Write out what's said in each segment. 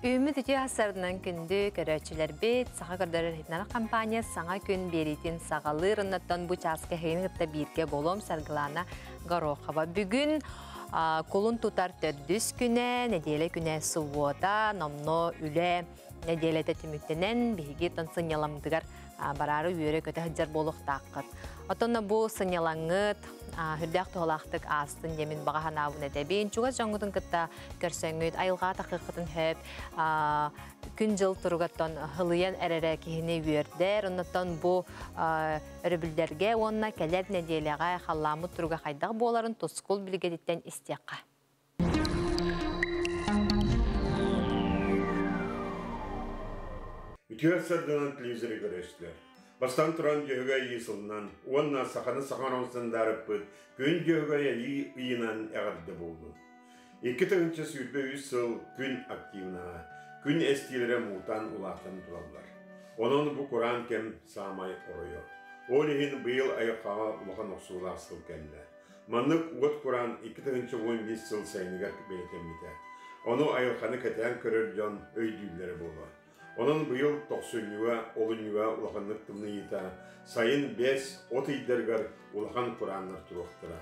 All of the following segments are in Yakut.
Үүммүт үтүө сарсыарданан күндү көрөөччүлэрбит, Саха көрдөрөр иһитиннэрэр компания саҥа күн биэриитин саҕалыыр. Оннуттан бу чааска эһигини кытта бииргэ буолуом Саргылана Горохова. Бүгүн кулун тутар төрдүс күнэ, нэдиэлэ күнэ субуота, номнуо үлэ нэдиэлэтэ түмүктэнэн, биһиги тон сынньаламмытыгар бараары үөрэ-көтө сылдьар буолуохтааххыт. Оттон бу сынньалаҥҥыт үрдээх туһалаахтык аастын диэмин баҕа санаабын этэбин. Чугас дьоҥҥутун кытта көрсөҥҥүт, айылҕа тахыаххытын сөп, күн-дьыл туругаттан һылыйан эрэрэ киһини үөрдэр. Оннуттан бу өрөбүллэргэ уонна кэлэр нэдиэлэҕэ халлааммыт туруга хайдах буоларын тускул билигэтиттэн истиэххэ. Үтүө саргынан телевизоры көрөстүлэр. Бастаан туран Дьөһөгөй Айыы сылынан уонна саханы саха оҥорон күн Дьөһөгөй Айыы ыйынан эҕэрдэ буоллун. 2023 сыл күн активнаһа, күн эстиилэрэ муутан улаатан тураллар. Онон бу кураан кэм саамай оройо. Ол иһин быйыл айылҕаҕа улахан охсуулаах сыл кэллэ. Маннык уот кураан 2015 сыл сайыныгар бэлиэтэммитэ. Ону айылҕаны кэтээн көрөр дьон өйдүүллэрэ буолуо. Онон быйыл тохсунньуга, олунньуга улаханнык тымныйыыта, сайын бэс, от ыйдарыгар улахан курааннар туруохтара.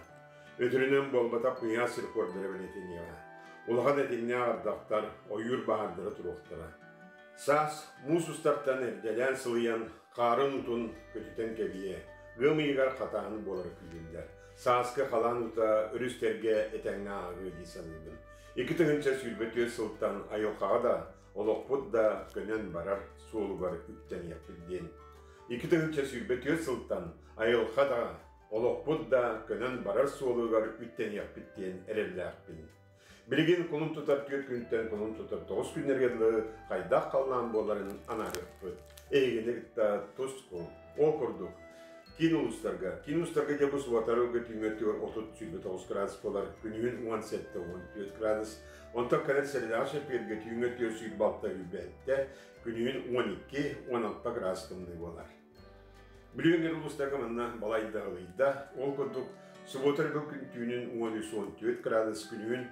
Өтөрүнэн буолбатах куйаас рекордара бэлиэтэниэҕэ. Улахан этиҥнээх ардахтар, ойуур баһаардара туруохтара. Саас муус устартан эрдэлээн сылыйан, хаарын уутун көтүтэн кэбиһиэ, ыам ыйыгар хатааһын буолара күүтүллэр. Сааскы халаан уута өрүстэргэ этэҥҥэ ааҕыа дии саныыбын. 2024 сылтан айылҕаҕа да, олохпут да көнөн барар суолугар үктэниэхпит диэн. 2024 сылтан айылҕа да, олохпут да көнөн барар суолугар үктэниэхпит диэн эрэллээхпин. Билигин кулун тутар түөрт күнтэн кулун тутар тоҕус күннэргэ дылы хайдах халлаан буоларын анаарыахпыт. Эһигини кытта тус-кул. Ол курдук, киин улуустарга, киин улуустарга дьэ бу субатарыга түүҥҥэ өттүгэр 30-29 градус буолар, күнүһүн 17-14 градус. Онтон кэлэр сэрэдэҕэ чэппиэргэ түүҥҥэ өттүгэр 26-27, күнүһүн 12-16 градус тымныы буолар. Бүлүү улуустарга манна балайда ылыйда. Ол курдук, субуота өрөбүл күн түүнүн 13-14 градус, күнүһүн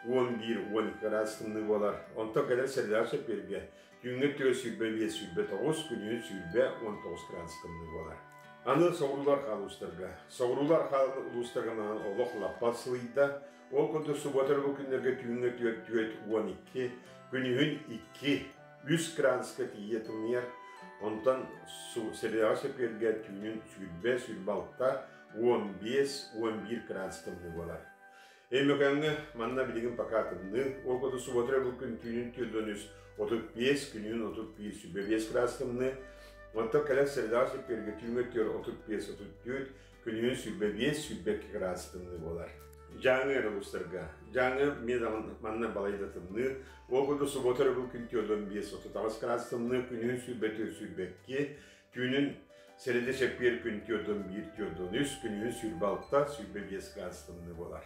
11-12 градус тымныы буолар. Онтон кэлэр сэрэдэҕэ чэппиэргэ түүҥҥэ өттүгэр 25-29, күнүһүн 20-19 градус тымныы буолар. Аны соҕуруулар хаал улуустарга. Соҕуруулар хаал улуустарга манан олох лаппа сылыйда. Ол курдук субуота өрөбүл күннэргэ түүҥҥэ өттүгэр 4-12, күнүһүн 2 үс градуска тиийэ тымныйар. Онтон сэрэдэҕэ чэппиэргэ түүнүн сүүрбэ, сүүрбэ алта, уон биэс, уон биир градус тымныы буолар. Өймөкөөҥҥө манна билигин пока тымныы. Ол курдук субуота бу күн түүнүн 43, 35, күнүн 31, сүүрбэ биэс градус тымныы. Онтон кэлэр сэрэдэҕэ чэппиэргэ түүҥҥэ өттүгэр 35, 34, күнүһүн сүүрбэ биэс, сүүрбэ икки градус тымныы буолар. Дьааҥы эрэ улуустарга. Дьааҥы эмиэ даҕаны манна балайда тымныы. Ол курдук субуота өрөбүл күн 45 38 градус тымныы, күнүһүн 24 22, түүнүн сэрэдэ чэппиэр күн 41 43, күнүһүн 26 25 градус тымныы буолар.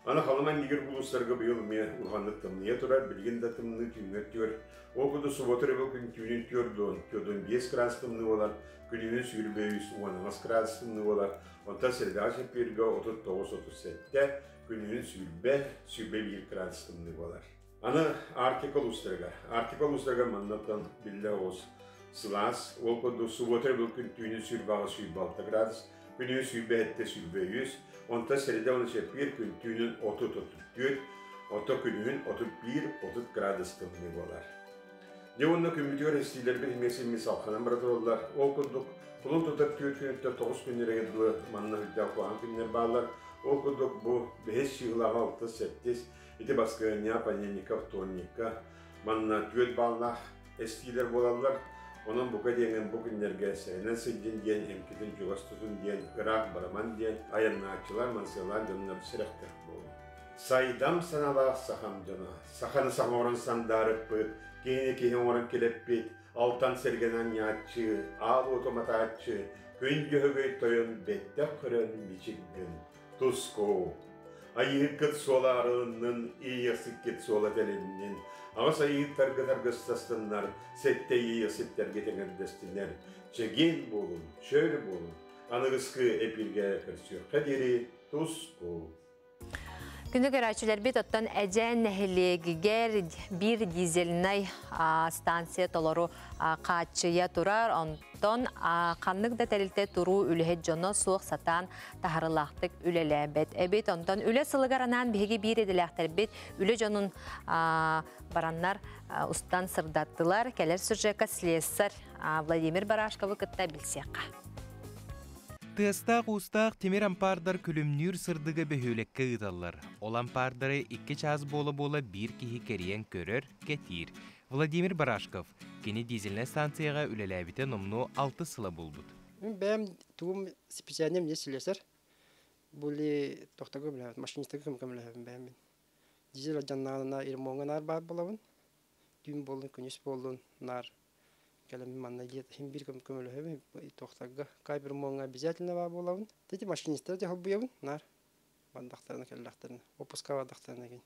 Аны Халыма иннигэр улуустарга быйыл эмиэ улаханнык тымныйа турар, билигин да тымныы түүҥҥэ өттүгэр. Ол курдук субуота өрөбүл күн түүнүн 44 градус тымныы буолар, күнүһүн 23 18 градус тымныы буолар, онтон сэрэдэҕэ чэппиэргэ 39-37, күнүһүн 20 21 градус тымныы буолар. Аны Арктика улуустарыгар. Арктика улуустарыгар маннаттан биллэ оҕус сылаас. Ол курдук субуота өрөбүл күн түүнүн 28-26 градус, күнүһүн 27-23, онтон сэрэдэ уонна чэппиэр күн түүнүн 30-34, оттон күнүһүн 31-30 градус тымныы буолар. Дьэ уонна күммүтүгэр эстиилэрбит эмиэ симми салханан бара тураллар. Ол курдук, кулун тутар түөрт күнүттэн тоҕус күннэригэр дылы манна үрдээх куһаҕан күннэр бааллар. Ол курдук бу бэһис чыыһылаҕа алтыс, сэттис, ити Баскыанньа, Паненников, Тонникка манна түөрт баллаах эстиилэр буолаллар. Онон бука диэҥэн бу күннэргэ сэрэнэн сылдьын диэн, эмкитин чугас тутун диэн, ыраах бараман диэн айаннааччылар, мансыалаан дьоннор сэрэхтэх буолун. Сайдам саналаах сахам дьоно, саханы саҥа оҥорон сандаарыппыт, киһини киһи оҥорон килэппит, алтан сэргэнэн анньааччы, аал уоту матааччы, күн дьөһөгөй тойон бэттэх көрөн бичик гын, тускуу. Айыыһыккыт суола арылыннын, иэйиэхсиккит суола тэлиннин, аҕыс айыыһыттаргыт аргыстастыннар, сэттэ иэйиэхситтэргэ тэҥэрдэстиннэр, чэгиэн буолун, чөл буолун, аныгыскы эпииргэ көрсүөххэ диэри тускул. Күндү көрөөччүлэрбит, оттон Эдьээн нэһилиэгигэр биир дизельнай станция толору хааччыйа турар. Онтон ханнык да тэрилтэ туруу үлэһит дьоно суох сатаан таһарылаахтык үлэлээбэт эбит. Онтон үлэ сылыгар анаан биһиги биир идэлээхтэрбит үлэ дьонун бараннар устан сырдаттылар. Кэлэр сюжекка слесарь Владимир Барашковы кытта билсиэххэ. Тыастаах-уустаах тимир ампаардар күлүмнүүр сырдыгы бөһүөлэккэ ыыталлар. Ол ампаардары 2 чаас буола-буола биир киһи кэрийэн көрөр, кэтиир. Владимир Барашков. Кини дизельнай станцияҕа үлэлээбитэ номнуо 6 сыла буолбут. Мин бэйэм тугум специальным не слесарь. Були тохтого билэбит, машинистага көмөлөһөбүн бэйэм мин. Дизель алдьаннаҕына ремоҥҥа наар баар буолабын. Түүн буоллун, күнүс буоллун наар кэлэммин манна иһин биир көмөлөһөбүн туохтарга кайбермоҥҥа обязательно баар буолабын. Ити машинистары дьаһалбыйабын наар бардахтарына кэллэхтэринэ отпуска бардахтарына кин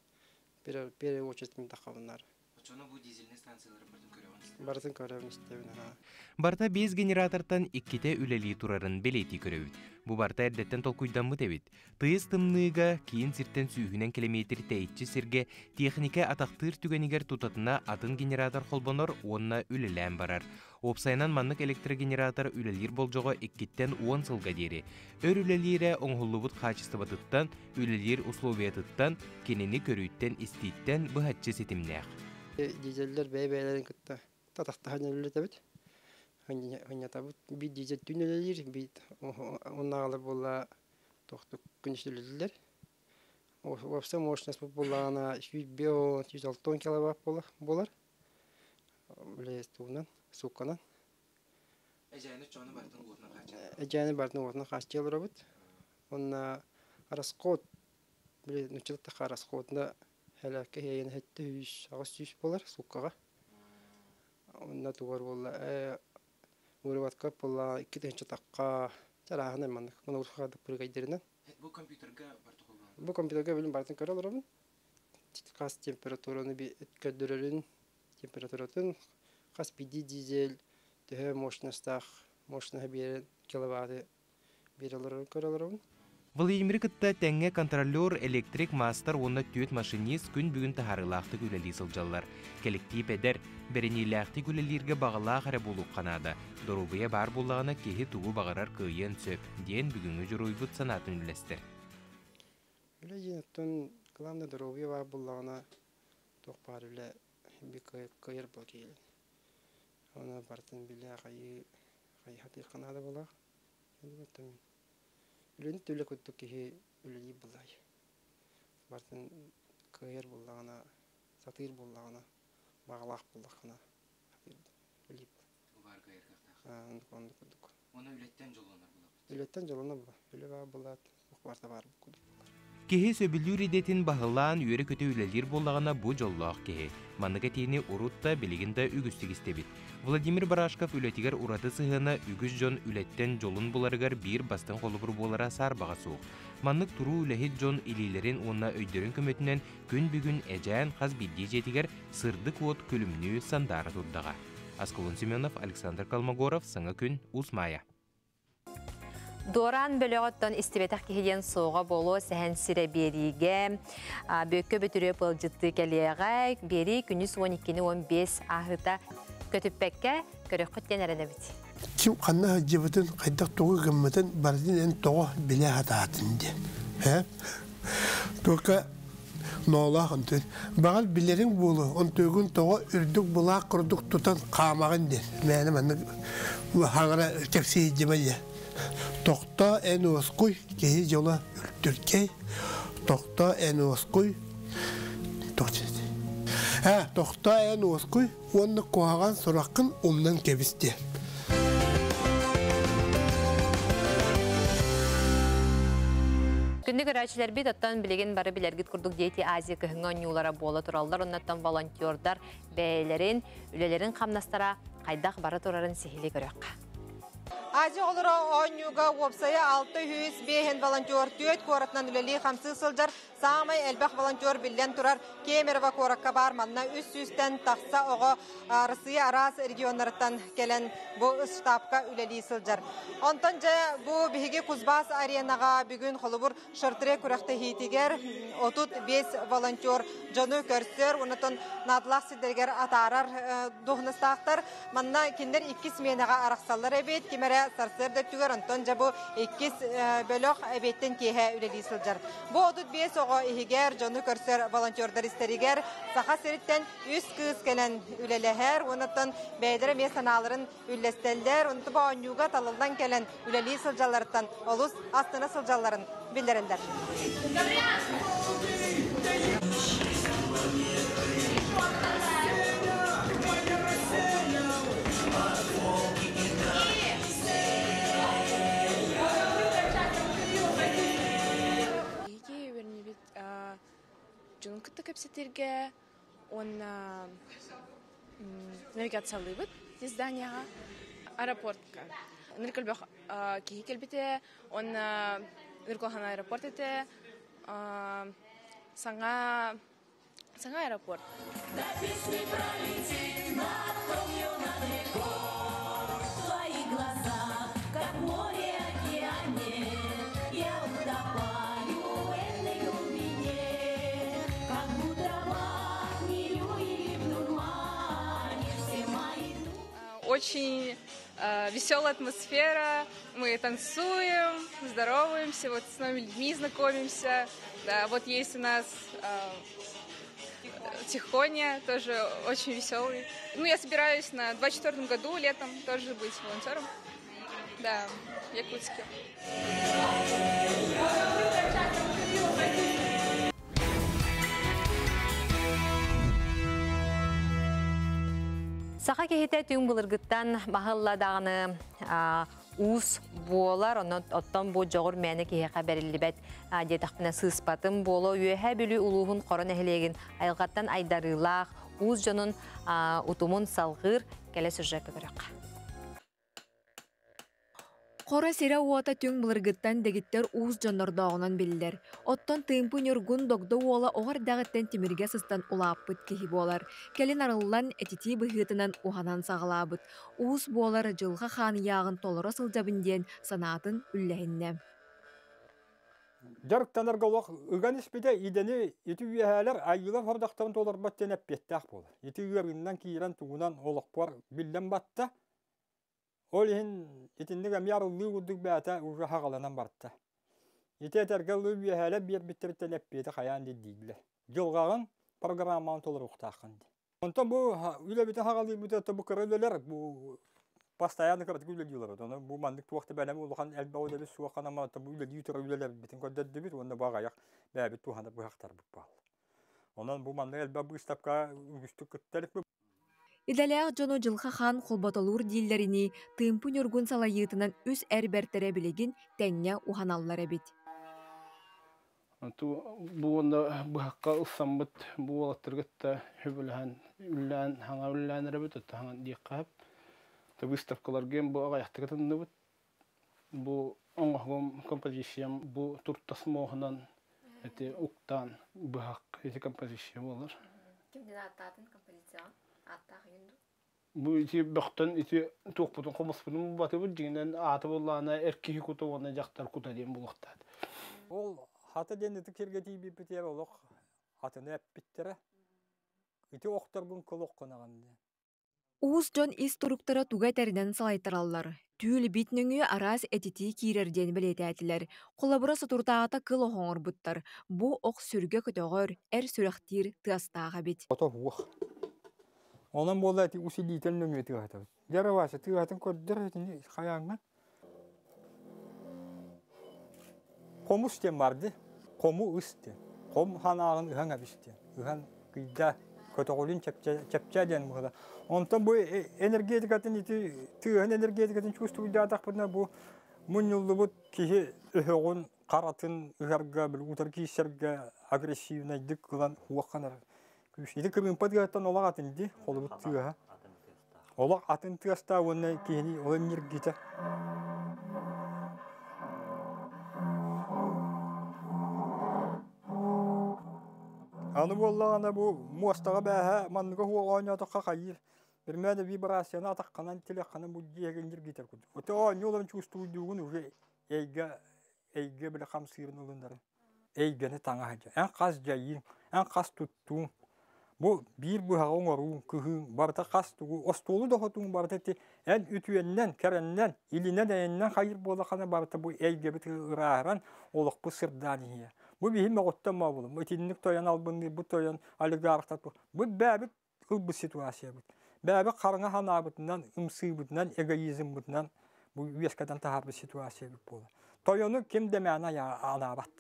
первую очередь мин таххабын наар. Оччону бу дизельнай станциялары барытын көрөҕүн? Барытын көрөбүн истэбин аhaa. Барыта 5 генератортан иккитэ үлэлии турарын бэлиэтии көрөбүт. Бу барыта эрдэттэн толкуйдаммыт эбит. Тыйыс тымныыга киин сиртэн сүүһүнэн килэмиэтир тэйиччи сиргэ техникэ атахтыыр түгэнигэр тутатына атын генератор холбонор уонна үлэлээн барар. Уопсайынан маннык электрогенератор үлэлиир болдьоҕо 2-ттэн 10 сылга диэри. Өр үлэлиирэ оҥоһуллубут хаачыстыбатыттан, үлэлиир условиятыттан, кинини көрүүттэн-истииттэн быһаччы ситимнээх. Дизеллэр бэйэ-бэйэлэрин кытта татахтаһан үлэлэтэбит. Хынньатабыт. Биир дизель түүн үлэлиир, биир оннааҕылар буолла тохтук күнүс үлэлииллэр. Уопсай мощность буоллаҕына 105 160 киловатт буолар. Тугунан, суукканан. Эдьээни чону барытын уотунан хааччыйаллар. Эдьээни барытын уотунан хааччыйаллар. Онна расход, били нуччалыктаха расходна хэлэккэ хиэйэн 700 800 буолар сууккаҕа. Онна тугар буолла выработка буолла 2000 тахха чарааһынан маннык мына урхаадык прыгайдеринен. Бу компьютерга барыта холбонор. Бу компьютерга билим барытын көрө олоробун. Хас температураны көрдөрөрүн, температуратын, хас биди дизель төһө мощностаах, мощноһы биэрэн киловатты биэрэ олорорун көрө олоробун. Владимиры кытта тэҥҥэ контролер, электрик, маастар уонна түөрт машинист күн бүгүн таһаарыылаахтык үлэлии сылдьаллар. Кэлэктиип эдэр, бэриниилээхтик үлэлииргэ баҕалаах эрэ буолуохха наада. Доруобуйа баар буоллаҕына киһи тугу баҕарар кыайыан сөп, диэн бүгүҥҥү дьоруойбут санаатын үллэстэр. Үлэ диэн оттон главное доруобуйа баар буоллаҕына туох баар үлэ би кыайар буол киһи. Оны барытын билэ хайыы хайыхатыахха наада буолаах. Үлэни төлө курдук киһи үлэлиир буоллай. Барытын кыайар буоллаҕына, сатыыр буоллаҕына, баҕалаах буоллаххына үлэлиир. Баар кыайар кыахтаах. Оннук курдук. Оны үлэттэн дьоллонор буолабыт. Үлэттэн дьоллонор була. Үлэ баар буолаат, барыта баар курдук. Киһи сөбүлүүр идэтин баһылаан үөрэ-көтө үлэлиир буоллаҕына бу дьоллоох киһи. Маннык этиини урут да билигин да үгүстүк истэбит. Владимир Барашков үлэтигэр ураты сыһыана үгүс дьон үлэттэн дьолун буларыгар биир бастыҥ холобур буолара саарбаҕа суох. Маннык туруу үлэһит дьон илиилэрин уонна өйдөрүн көмөтүнэн күн бүгүн Эдьээн хас биирдии дьиэтигэр сырдык уот күлүмнүү сандаара турдаҕа. Аскалон Семенов, Александр Колмогоров, Саҥа күн, Уус Маайа. Дуораан бөлөҕөттөн истибэтэх киһи диэн суоҕа буолуо сэһэн сирэ биэриигэ Бүөккэ Бөтүрүөп ыалдьыттыы кэлиэҕэ биэрии күнүс 12-ни 15 ааһыыта көтүппэккэ көрөххүт диэн эрэнэбит. Ким ханна сылдьыбытын, хайдах тугу гыммытын барытын эн тоҕо билэ сатаатын диэн. Э? Только ноолоох онтун. Баҕар билэриҥ буолуо, онтугун тоҕо үрдүк былаах курдук тутан хаамаҕын диэн. Мээнэ маннык хаҥара кэпсии сылдьыма диэн. Тохтоо эн уоскуй, киһи дьоло үлтүркэй. Тохтоо эн уоскуй. Тохтоо эн уоскуй уонна куһаҕан сураххын умнан кэбис диэн. Күндү көрөөччүлэрбит, оттон билигин бары билэргит курдук Дети Азии кыһыҥҥы оонньуулара буола тураллар. Оннуттан волонтердар бэйэлэрин, үлэлэрин хамнастара хайдах бара турарын сиһилии көрүөххэ. Азия оҕолоро оонньууга уопсайа 605 волонтер түөрт куоратынан үлэлии хамсыы сылдьар. Саамай элбэх волонтер биллэн турар Кемерово куоракка баар. Манна 300-тэн тахса оҕо Россия араас регионнарыттан кэлэн бу штабка үлэлии сылдьар. Онтон дьэ бу биһиги Кузбасс аренаҕа бүгүн холобур шорт-трек күрэхтэһиитигэр 35 волонтер дьону көрсөр, онтон наадалаах сирдэригэр атаарар дуоһунастаахтар. Манна кинилэр икки сменаҕа арахсаллар эбит, ким эрэ сарсыарда өттүгэр, онтон дьэ бу иккис бөлөх эбиэттэн киэһэ үлэлии сылдьар. Бу 35 оҕо иһигэр дьону көрсөр волонтердар истэригэр Саха сириттэн үс кыыс кэлэн үлэлэһэр, онтон бэйэлэрэ эмиэ санааларын үллэстэллэр, онтон бу оонньууга талыллан кэлэн үлэлии сылдьалларыттан олус астына сылдьалларын биллэрэллэр. Биһиги үөрэннибит дьонун кытта кэпсэтэргэ уонна навигациялыыбыт изданияҕа аэропортка. Нырк элбэх киһи кэлбитэ уонна Ныркулахан аэропорт этэ саҥа саҥа аэропорт. Очень веселая атмосфера, мы танцуем, здороваемся, вот с новыми людьми знакомимся. Да, вот есть у нас Тихоня, тоже очень веселый. Ну, я собираюсь на 24 году летом тоже быть волонтером. Да, в Якутске. Саха киһитэ түҥ былыргыттан баһылла даҕаны уус буолар, онон оттон бу дьоҕур мээнэ киһиэхэ бэриллибэт диэтэхпинэ сыыспатым буолуо. Үөһээ Бүлүү улууһун Хоро нэһилиэгин айылҕаттан айдарыылаах уус дьонун утумун салҕыыр кэлэ сюжекка көрүөххэ. Хоро сирэ-уота түҥ былыргыттан дэгиттэр уус дьоннордооҕунан биллэр. Оттон Тыымпы Ньургун Догдо уола оҕо эрдэҕиттэн тимиргэ сыстан улааппыт киһи буолар. Кэлин арыллан, этитии быһыытынан уһанан саҕалаабыт. Уус буолар дьылҕа хаан ыйааҕын толоро сылдьабын диэн санаатын үллэһиннэ. Дьарыктанарга олох ыган испитэ идэни ити үөһээлэр айыылар сорудахтарын толорбот диэн эппиэттээх буолар. Ити ыарыыннан киирэн тугунан олохпор биллэн батта. Ол иһин итинник эмиэ арыллыы курдук бэйэтэ уже хаҕаланан барта. Ити этэргэ ылыы үөһээлэр биэрбиттэриттэн эппиэти хайаан дииллэр. Дьылҕаҕын программаҕын толоруохтааххын дии. Онтон бу үлэбитин хаҕалыырбыт бу кыра үлэлэр бу постоянно кыратык үлэлиилэр. Ону бу маннык туох да бэлэм улахан элбэх үлэбит суох ханама бу үлэлии турар үлэлэрбитин көрдөрдүбүт уонна бу аҕайах бэйэбит туһана быһахтарбыт бааллар. Онон бу маннык элбэх быыстапка үгүстүк кытта иликпит. Идэлээх дьону Дьылҕа Хаан холботолуур дииллэринии, Тыымпы Ньургун салайыытынан үс эр бэртэрэ билигин тэҥҥэ уһаналлар эбит. Бу уонна быһахха ылсаммыт бу уолаттары кытта сөбүлэһэн үллээн хаҥа үллээн эрэбит отто хаҥа диэххэ сөп. Выставкаларга бу аҕыйахтык ытынныбыт. Бу оҥоһугум композициям бу туртас муоһунан эти уктаан быһах ити композиция буолар. Кимдин ааттаатын композицияҕын? Ааттаах үйүн дуу? Бу ити бөхтөн ити туохпутун хомуспутун булбатыбыт дьиҥинэн аата буоллаҕына эр киһи кута уонна дьахтар кута диэн буолуохтаах. Ол хата диэн ытык сиргэ тиийбиппитигэр олох атыны эппиттэрэ. Ити охторгун кыл оххунаҕын диэн. Уус дьон ис туруктара туга этэринэн салайтараллар. Түүл бит нөҥүө араас этитии киирэр диэн бэлиэтээтилэр. Холобура соторутааҕыта кыл ох оҥорбуттар. Бу ох сүргэ көтөҕөр, эр сүрэхтиир тыастаах эбит. Ото уох. Онон буолла ити усилитель нөҥүө тыаһатабыт. Дьэ Вася тыаһатын көрдөр итини хайааҥҥын. Хомус диэн бар дии. Хому ыс диэн. Хом ханааҕын ыһан эбис диэн. Ыһан кыйда көтөҕүлүн чэпчэ диэн быһыла. Онтон бу энергетикатын ити тыаһын энергетикатын чувствуйдаатахпытына бу мунньуллубут киһи өһөҕүн харатын ыһарга, утары киирсэргэ агрессивнайдык ылан хуохханар. Ити кырыымпа тыаһыттан олох атын дии, холобут тыаһа. Олох атын тыаста уонна киһини ол ньиргитэ. Аны буоллаҕына бу муостаҕа бээһэ манныга хуоҕа оонньоотоххо хайыыр. Бирмэдэ вибрацияны атахханан тилэхханан бу дьиэгин дьиргитэр курдук. Оте оонньуу олорон чувствуйдуугун уже эйгэ эйгэ бile хамсыырын ылыннарын. Эйгэни таҥа сылдьар. Эн хас дьайыыҥ, эн хас туттууҥ, бу биир быһаҕы оҥорууҥ, кыһыыҥ, барыта хас тугу, остуолу да хотууҥ барыта ити эн үтүөннэн, кэрэннэн, илинэн-эйэннэн хайыр буолаххына барыта бу эйгэбит ырааһыран, олохпут сырдаан иһиэ. Бу биһи мөҕүттэн мообулум, итинник тойон албынныырбыт тойон олигархтар бу бээбит ылбыт ситуациябыт. Бээбит хараҥа санаабытынан, ымсыыбытынан, эгоизммытынан бу үөскэтэн таһаарбыт ситуациябыт буолар. Тойону ким да мээнэ анаабат.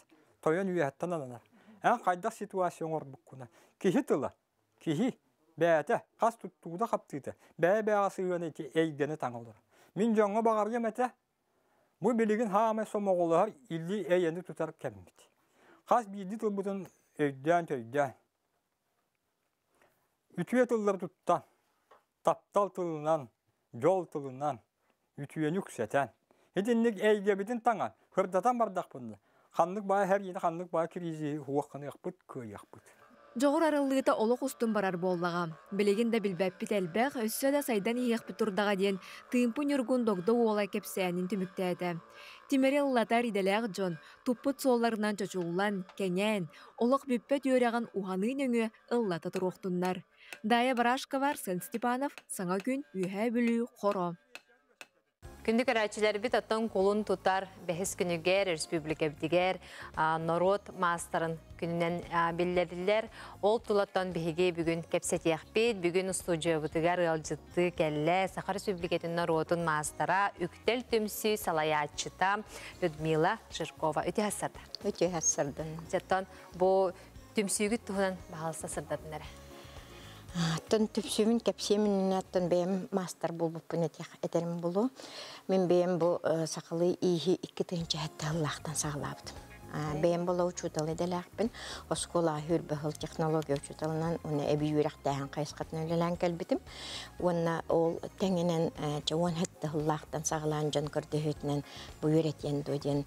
Тойон үөһэттэн ананар. Эн хайдах ситуация оҥорбуккуна? Киһи тыла, киһи бэйэтэ хас туттуута хаптыыта, бэйэ-бэйэҕэ сыһыана ити эйгэни таҥа олорор. Мин дьоҥҥо баҕарыам этэ, бу билигин хаамай сомоҕолоһор илии эйэни тутар кэммит. Хас биирдии тылбытын өйдөөн-төйдөөн, Үтүө тыллары туттан, таптал тылынан, дьол тылынан үтүөнү үксэтэн, итинник эйгэбитин таҥан, сырдатан бардахпына, ханнык баай сэриини, ханнык баай кризиһи уохханыахпыт, кыайыахпыт. Дьоҕур арыллыыта олох устун барар буоллаҕа. Билигин да билбэппит элбэх, өссө да сайдан иһиэхпит турдаҕа диэн Тыымпы Ньургун Догдо уола кэпсээнин түмүктээтэ. Тимири ыллатар идэлээх дьон туппут суолларынан чочуллан, кэҥээн, олох бүппэт үөрэҕин уһаныы нөҥүө ыллата туруохтуннар. Дая Барашкова, Арсен Степанов, Саҥа күн, Үөһээ Бүлүү, Хоро. Күндү көрөөччүлэрбит оттон кулун тутар бэһис күнүгэр республикабитигэр норуот маастарын күнүнэн биллэриллэр. Ол тулаттан биһиги бүгүн кэпсэтиэхпит. Бүгүн устудьуйабытыгар ыалдьыттыы кэллэ Саха Республикатын норуотун маастара Үктэл түмсүү салайааччыта Людмила Жиркова. Үтүө хассарда. Үтүө хассардан. Жаттан бу түмсүүгүт туһунан баһалса сырдатын эрэ. Аттан түмсүүмүн кэпсиэмин аттан бэйэм маастар буолбуппун этерим булу. Мин бэйэм бу сахалыы ииһи 2007 сыллаахтан саҕалаабытым. Бэйэм була учуутал идэлээхпин. Оскуола хүрбэһыл технология учууталынан уонна эбии үөрэхтээһин хайысхатынан үлэлээн кэлбитим. Уонна ол тэҥинэн уон сэттэ сыллаахтан саҕалаан дьон көрдөһүүтүнэн бу үөрэтиэн дуо диэн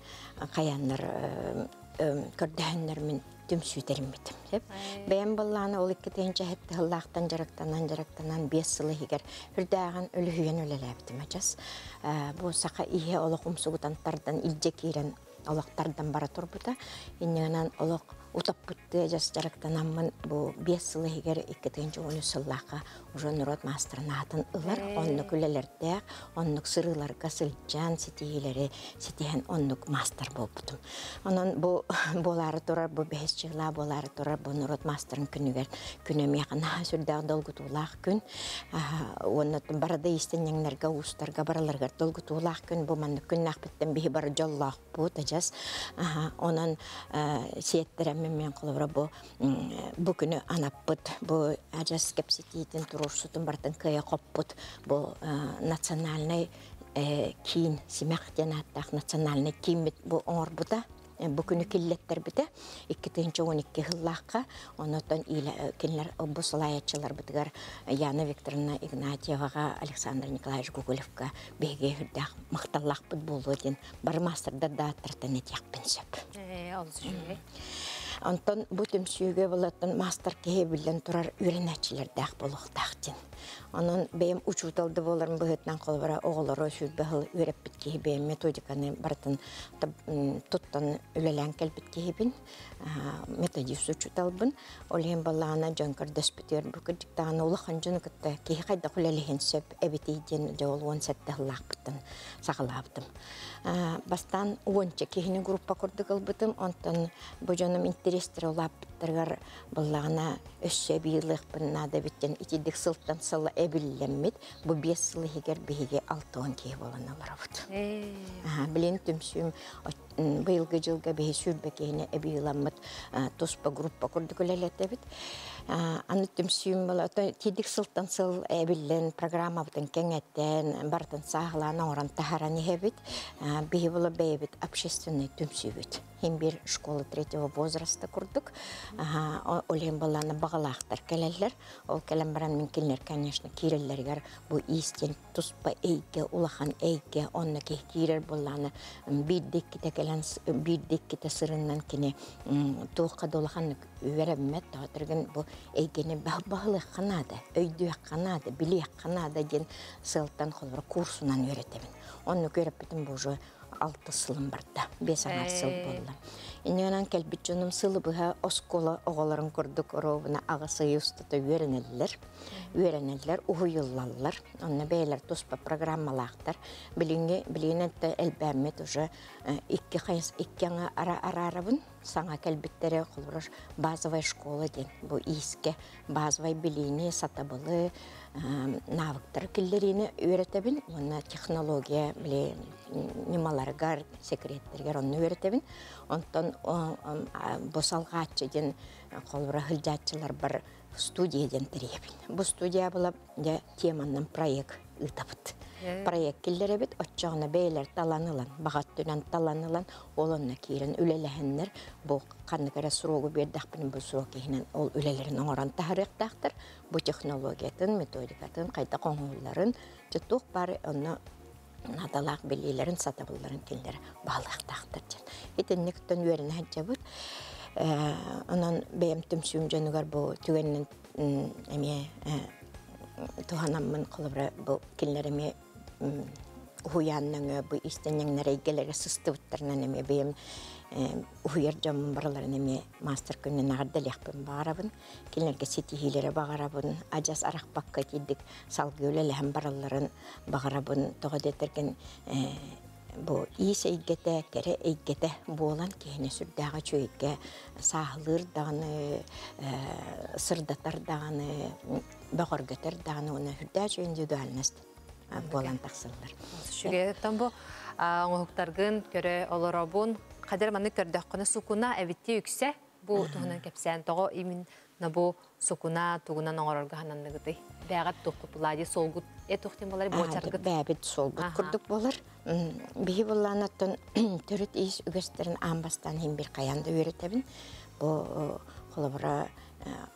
хайааннар көрдөһөннөр мин түмсүү тэриммитим. Бэйэм быллааны ол 2007 сыллаахтан дьарыктанан дьарыктанан 5 сыл иһигэр үрдээҕин үлүһүйэн үлэлээбитим ачас. Бу саха иһэ олох умсугутан тардан илдьэ киирэн олох тардан бара турбута. Иннигинэн олох утаппыттыы дьас дьарыктанаммын бу 5 сыл иһигэр 2013 сыллаахха уже норуот маастарын аатын ылар, оннук үлэлэрдээх, оннук сырыыларга сылдьан ситиһиилэри ситиһэн оннук маастар буолбутум. Онон бу буолаары турар, бу бэһис чыылаа буолаары турар бу норуот маастарын күнүгэр күнэ миэхэ наһаа сүрдээх долгутуулаах күн. Уонна барада иистэнньэҥнэргэ, уустарга бараларыгар долгутуулаах күн. Бу маннык күннээхпиттэн биһи бары дьоллоохпут адьас. Онон сиэттэрэммин мен холобура бу бу күнү анаппыт, бу адьас кэпсэтиитин туруорсутун барытын кыайа хоппут бу национальнай киин Симэх диэн ааттаах национальнай кииммит бу оҥорбута бу күнү киллэттэрбитэ 2012 сыллаахха. Онотон кинилэр бу салайааччыларбытыгар Яна Викторовна Игнатьеваҕа, Александр Николаевич Гоголевка биһиги үрдээх махталлаахпыт буолуо диэн бары маастардар да ааттартан этиэхпин сөп. Онтон бу түмсүүгэ булаттан маастар киһи биллэн турар үөрэнээччилэрдээх буолуохтаах диэн. Онон бэйэм учуутал да буоларым быһыытынан холобура оҕолору сүүрбэ сыл үөрэппит киһи бэйэм методиканы барытын туттан үлэлээн кэлбит киһибин, методист учууталбын. Ол иһин баллаана дьон көрдөспүтүгэр бу кырдьык даҕаны улахан дьону кытта киһи хайдах үлэлэһин сөп эбитий диэн дьэ ол 17 сыллаахпыттан саҕалаабытым. Бастаан уонча киһини группа курдук ылбытым, онтон бу дьонум интэриэстэрэ улааппыттарыгар буллаҕына өссө эбии ылыахпын наада эбит диэн итирдик сылтан сыл эбиллэммит. Бу 5 сыл иһигэр биһиги 60 киһи буолан олоробут. Билин түмсүүм быйылгы дьылга биһи сүүрбэ киһини эбии ыламмыт туспа группа курдук үлэлэтэбит. Аны түмсүүм була тидик сылтан сыл эбиллэн программабытын кэҥэттэн барытын сааһылаан оҥорон таһаран иһэбит. Биһи була бэйэбит общественный түмсүүбүт. Хим бир школа третьего возраста курдук. Ол иһин баллааны баҕалаахтар кэлэллэр. Ол кэлэн баран мин кинилэр, конечно, киирэллэригэр бу иистен туспа эйгэ, улахан эйгэ, онно киһи киирэр буоллааны биирдэ иккитэ кэлэн биирдэ иккитэ сырыннан кини туохха да улаханнык үөрэммэт, тоҕо бу эйгэни баһылыахха наада, өйдүөххэ наада, билиэххэ наада диэн сыалтан холобура курсунан үөрэтэбин. Оннук үөрэппитим бу уже 6 сылым барда, 5 аҥаар сыл буолла. Иннинэн кэлбит дьонум сылы быһа оскуола оҕолорун курдук оруобуна аҕыс ый устата үөрэнэллэр. Үөрэнэллэр, уһуйуллаллар. Онно бэйэлэр туспа программалаахтар. Билиҥҥи билигин элбээммит уже икки хайыс икки аҥа араарабын. Саҥа кэлбиттэрэ холобура базовая школа диэн бу иискэ базовай билиини, сатабылы, навыктары киллэриини үөрэтэбин уонна технология били ньымаларыгар, секреттэригэр онно үөрэтэбин. Онтон бу салҕааччы диэн холобура сылдьааччыларбар студия диэн тэрийэбин. Бу студия була дьэ теманнан проект ыытабыт. Проект киллэрэбит, оччоҕуна бэйэлэр талан ылан, баҕа өттүнэн талан ылан, ол онно киирэн үлэлэһэннэр, бу ханнык эрэ срогу биэрдэхпинэ, бу срок иһинэн ол үлэлэрин оҥорон таһарыахтаахтар. Бу технологиятын, методикатын, хайдах оҥоһулларын, дьэ туох баар онно наадалаах билиилэрин, сатабылларын кинилэр баһылыахтаахтар диэн. Итинниктэн үөрэнэ сылдьабыт. Онон бэйэм түмсүүм дьонугар бу түгэнинэн эмиэ туһанаммын холобура бу кинилэр эмиэ уһуйааннаҥы бу иистэнньэҥнэр эйгэлэрэ сыстыбыттарынан эмиэ бэйэм уһуйар дьоммун барыларын эмиэ маастар күнүнэн эҕэрдэлиэхпин баҕарабын. Кинилэргэ ситиһиилэри баҕарабын. Адьас арахпакка итирдик салгыы үлэлэһэн баралларын баҕарабын. Тоҕо диэтэргин бу иис эйгэтэ, кэрэ эйгэтэ буолан киһини сүрдээх үчүгэйгэ сааһылыыр даҕаны, сырдатар даҕаны, бөҕөргөтөр даҕаны уонна сүрдээх үчүгэй индивидуальность буолан тахсаллар. Үчүгэй. Оттон бу оҥоһуктаргын көрө олоробун. Хадыр маннык көрдөххүнэ сукуна эбитти үксэ. Бу туһунан кэпсээн тоҕо именно бу сукуна тугунан оҥорорго хананныгытый? Бэҕэт туоххут булади солгут э туохтин болар буочаргыт? Бэбит солгут курдук болар. Биһи буллаанаттан төрүт иис үгэстерин аан бастаан иһин бир хайаан да үөрэтэбин. Бу холобура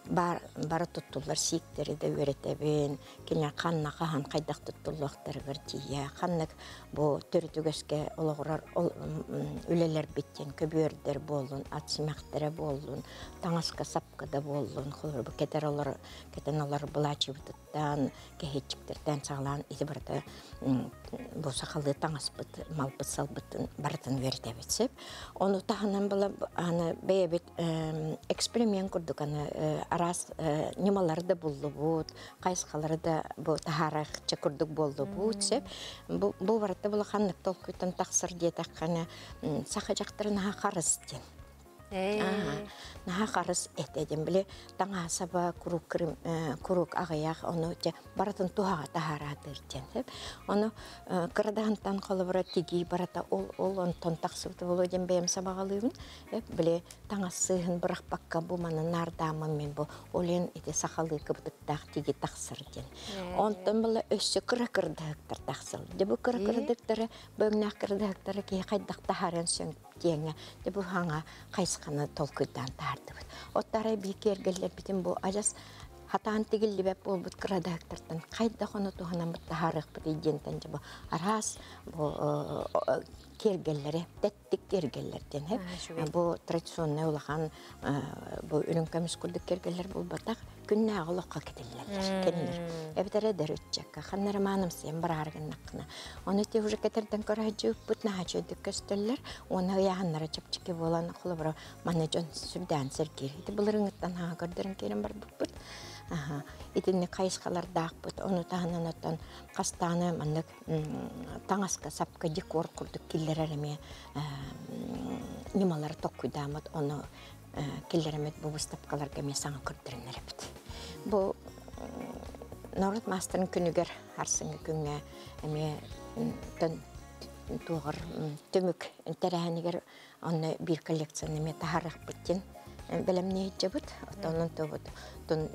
бар бары туттуллар сииктэри да үөрэтэбин. Кинилэр ханна хаһан хайдах туттуллуохтарыгар тиийэ, ханнык бу төрүт үгэскэ олоҕурар үлэлэрбиттэн көбүөрдэр буоллун, ат симэхтэрэ буоллун, таҥаска сапка да буоллун, холобура кэтэр олор кэтэн олор былаачыбытыттан, кэһиэччиктэртэн саҕалаан ити барыта бу сахалыы таҥаспыт, малбыт салбытын барытын үөрэтэбит сөп. Ону таһынан была аны бэйэбит эксперимент курдук аны араас ньымалары да буллубут, хайысхалары да бу таһаарахча курдук буоллубут сөп. Бу бу барыта була ханнык толкуйтан тахсар диэтэххинэ саха дьахтарын наһаа харыс диэн. Наһаа харыс этэ диэн били таҥаһасаба куруук куруук аҕыйах ону те барытын туһаҕа таһаараатыыр диэн сөп. Ону кырадаһынтан холобура тигии барата ол ол онтон тахсыбыта буолуо диэн бэйэм сабаҕалыыбын. Били таҥас сыыһын бырахпакка бу маны наардааммын мин бу олен ити сахалыы кыбытыктаах тиги тахсар диэн. Онтон була өссө кыра кырдаһыктар тахсал. Дьэ бу кыра кырдыктары бөҥнөөх кырдаһыктары киһи хайдах таһааран сөҥ диэҥҥэ дьэ бу хаҥа хайысханы толкуйдаан таһаардыбыт. Оттарай биир киэргэллэрбитин бу адьас хатаан тигиллибэт буолбут кырадаһыктартан хайдах ону туһанаммыт таһаарыахпытый диэнтэн дьэ бу араас бу киэргэллэри тэттик киэргэллэр диэн бу традиционнай улахан бу үрүҥ көмүс курдук киэргэллэр буолбатах күннээҕи олоххо кэтиллэллэр кинилэр эбэтэр эдэр ыччакка ханна эрэ маанымсыйан бараары гыннаххына ону ити уже кэтэрдэн көрөөччү ыппыт наһаа көстөллөр уонна ыйааһыннара чэпчэки буолан холобура маны дьон сүрдээн сэргиир ити былырыҥыттан хаҥа көрдөрөн киирэн барбыппыт итинник хайысхалардаахпыт ону таһынан оттон хастааны маннык таҥаска сапка декор курдук киллэрэр эмиэ ньымалары токкуйдааммыт ону киллэреммит бу выставкаларга эмиэ саҥа көрдөрөнөр эбит. Бу норуот маастарын күнүгэр арсыҥҥы күҥҥэ эмиэ туоҕар түмүк тэрээһинигэр онно биир коллекцияны эмиэ таһаарыахпыт диэн бэлэмниэйдьэбит. Оттон тобут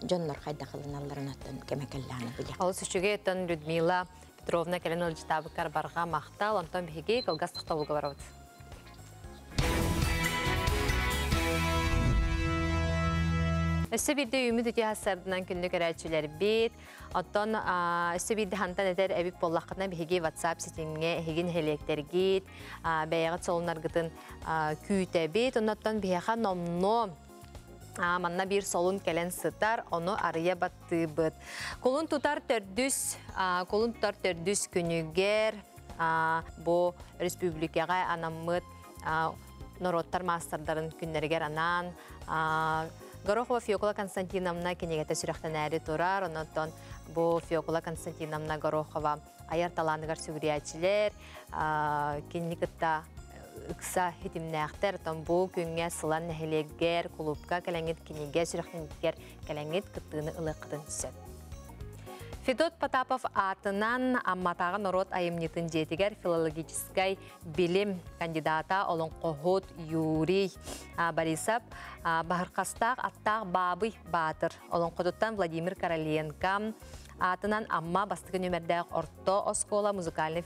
дьоннор хайдах ылыналларын оттон кэмэ кэллэҕинэ билиэх. Олус үчүгэй оттон Людмила Петровна кэлэн ыалдьытаабыккар барҕа махтал, онтон биһиги кылгас тохтобулга барабыт. Өссө биирдэ үүммүт үтүө сарсыарданан күндү көрөөччүлэрбит. Оттон өссө биирдэ хантан этэр эбит буоллаххытына биһиги WhatsApp ситимҥэ эһиги нэһилиэктэргит, бэйэҕит солуннаргытын күүтэбит. Оннуттан биһиэхэ номнуо манна биир солун кэлэн сытар, ону арыйа баттыыбыт. Кулун тутар төрдүс, кулун тутар төрдүс күнүгэр бу республикаҕа анаммыт норуоттар маастардарын күннэригэр анаан Горохова Фёкла Константиновна кинигэтэ сүрэхтэнээри турар. Онон бу Фёкла Константиновна Горохова айар талааныгар сүгүрүйээччилэр, кинини кытта ыкса хитимнээхтэр. Оттон бу күҥҥэ Сылан нэһилиэгэр кулуупка кэлэҥҥит кинигэ сүрэхтэниитигэр кэлэҥҥит кыттыыны ылыаххытын сөп. Федот Потапов аатынан Амматааҕы норуот айымньытын дьиэтигэр филологическай билим кандидата олоҥхоһут Юрий Борисов Баһырхастаах аттаах Баабый Баатыр олоҥхотуттан Владимир Короленко аатынан Амма бастакы нүөмэрдээх орто оскуола музыкальнай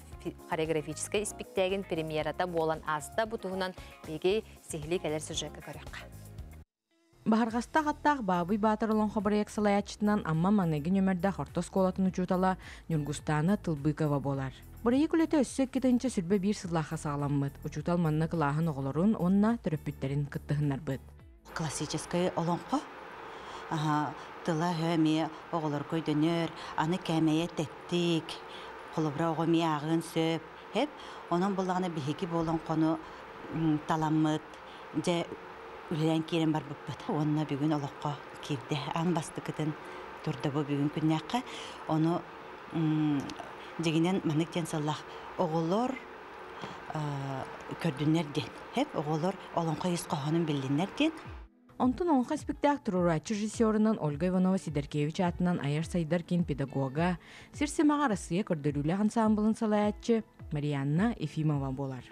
хореографическай испиктээгин премьерата буолан ааста. Бу туһунан биһиги сиһилии кэлэр сюжекка көрүөххэ. Баһырҕастаах аттаах Баабый Баатыр олоҥхо бырайыак салайааччытынан Амма маҥнайгы нүөмэрдээх орто оскуолатын учуутала Ньургустаана Тылбыкова буолар. Бырайыак үлэтэ өссө 2021 сыллаахха саҕаламмыт. Учуутал манна кылааһын оҕолорун уонна төрөппүттэрин кыттыһыннарбыт. Классическай олоҥхо тыла-өһө эмиэ оҕолорго өйдөнөр, аны кээмэйэ тэттик, холобура оҕо эмиэ ааҕыан сөп. Эп, онон буллаҕына биһиги бу олоҥхону таламмыт, дьэ үлэлээн киирэн барбыппыт уонна бүгүн олоххо киирдэ. Аан бастакытын турда бу бүгүн күннээххэ. Ону дьигинэн маннык диэн сыллаах оҕолор көрдүннэр диэн. Хэп оҕолор олоҥхо ис хоһоонун биллиннэр диэн. Онтон олоҥхо испиктээк туруорааччы режиссерынан Ольга Иванова Сидоркевич аатынан айар сайдар киин педагога, сир симэҕэ Арассыыйа көрдөрүүлээх ансаамбылын салайааччы Марианна Ефимова буолар.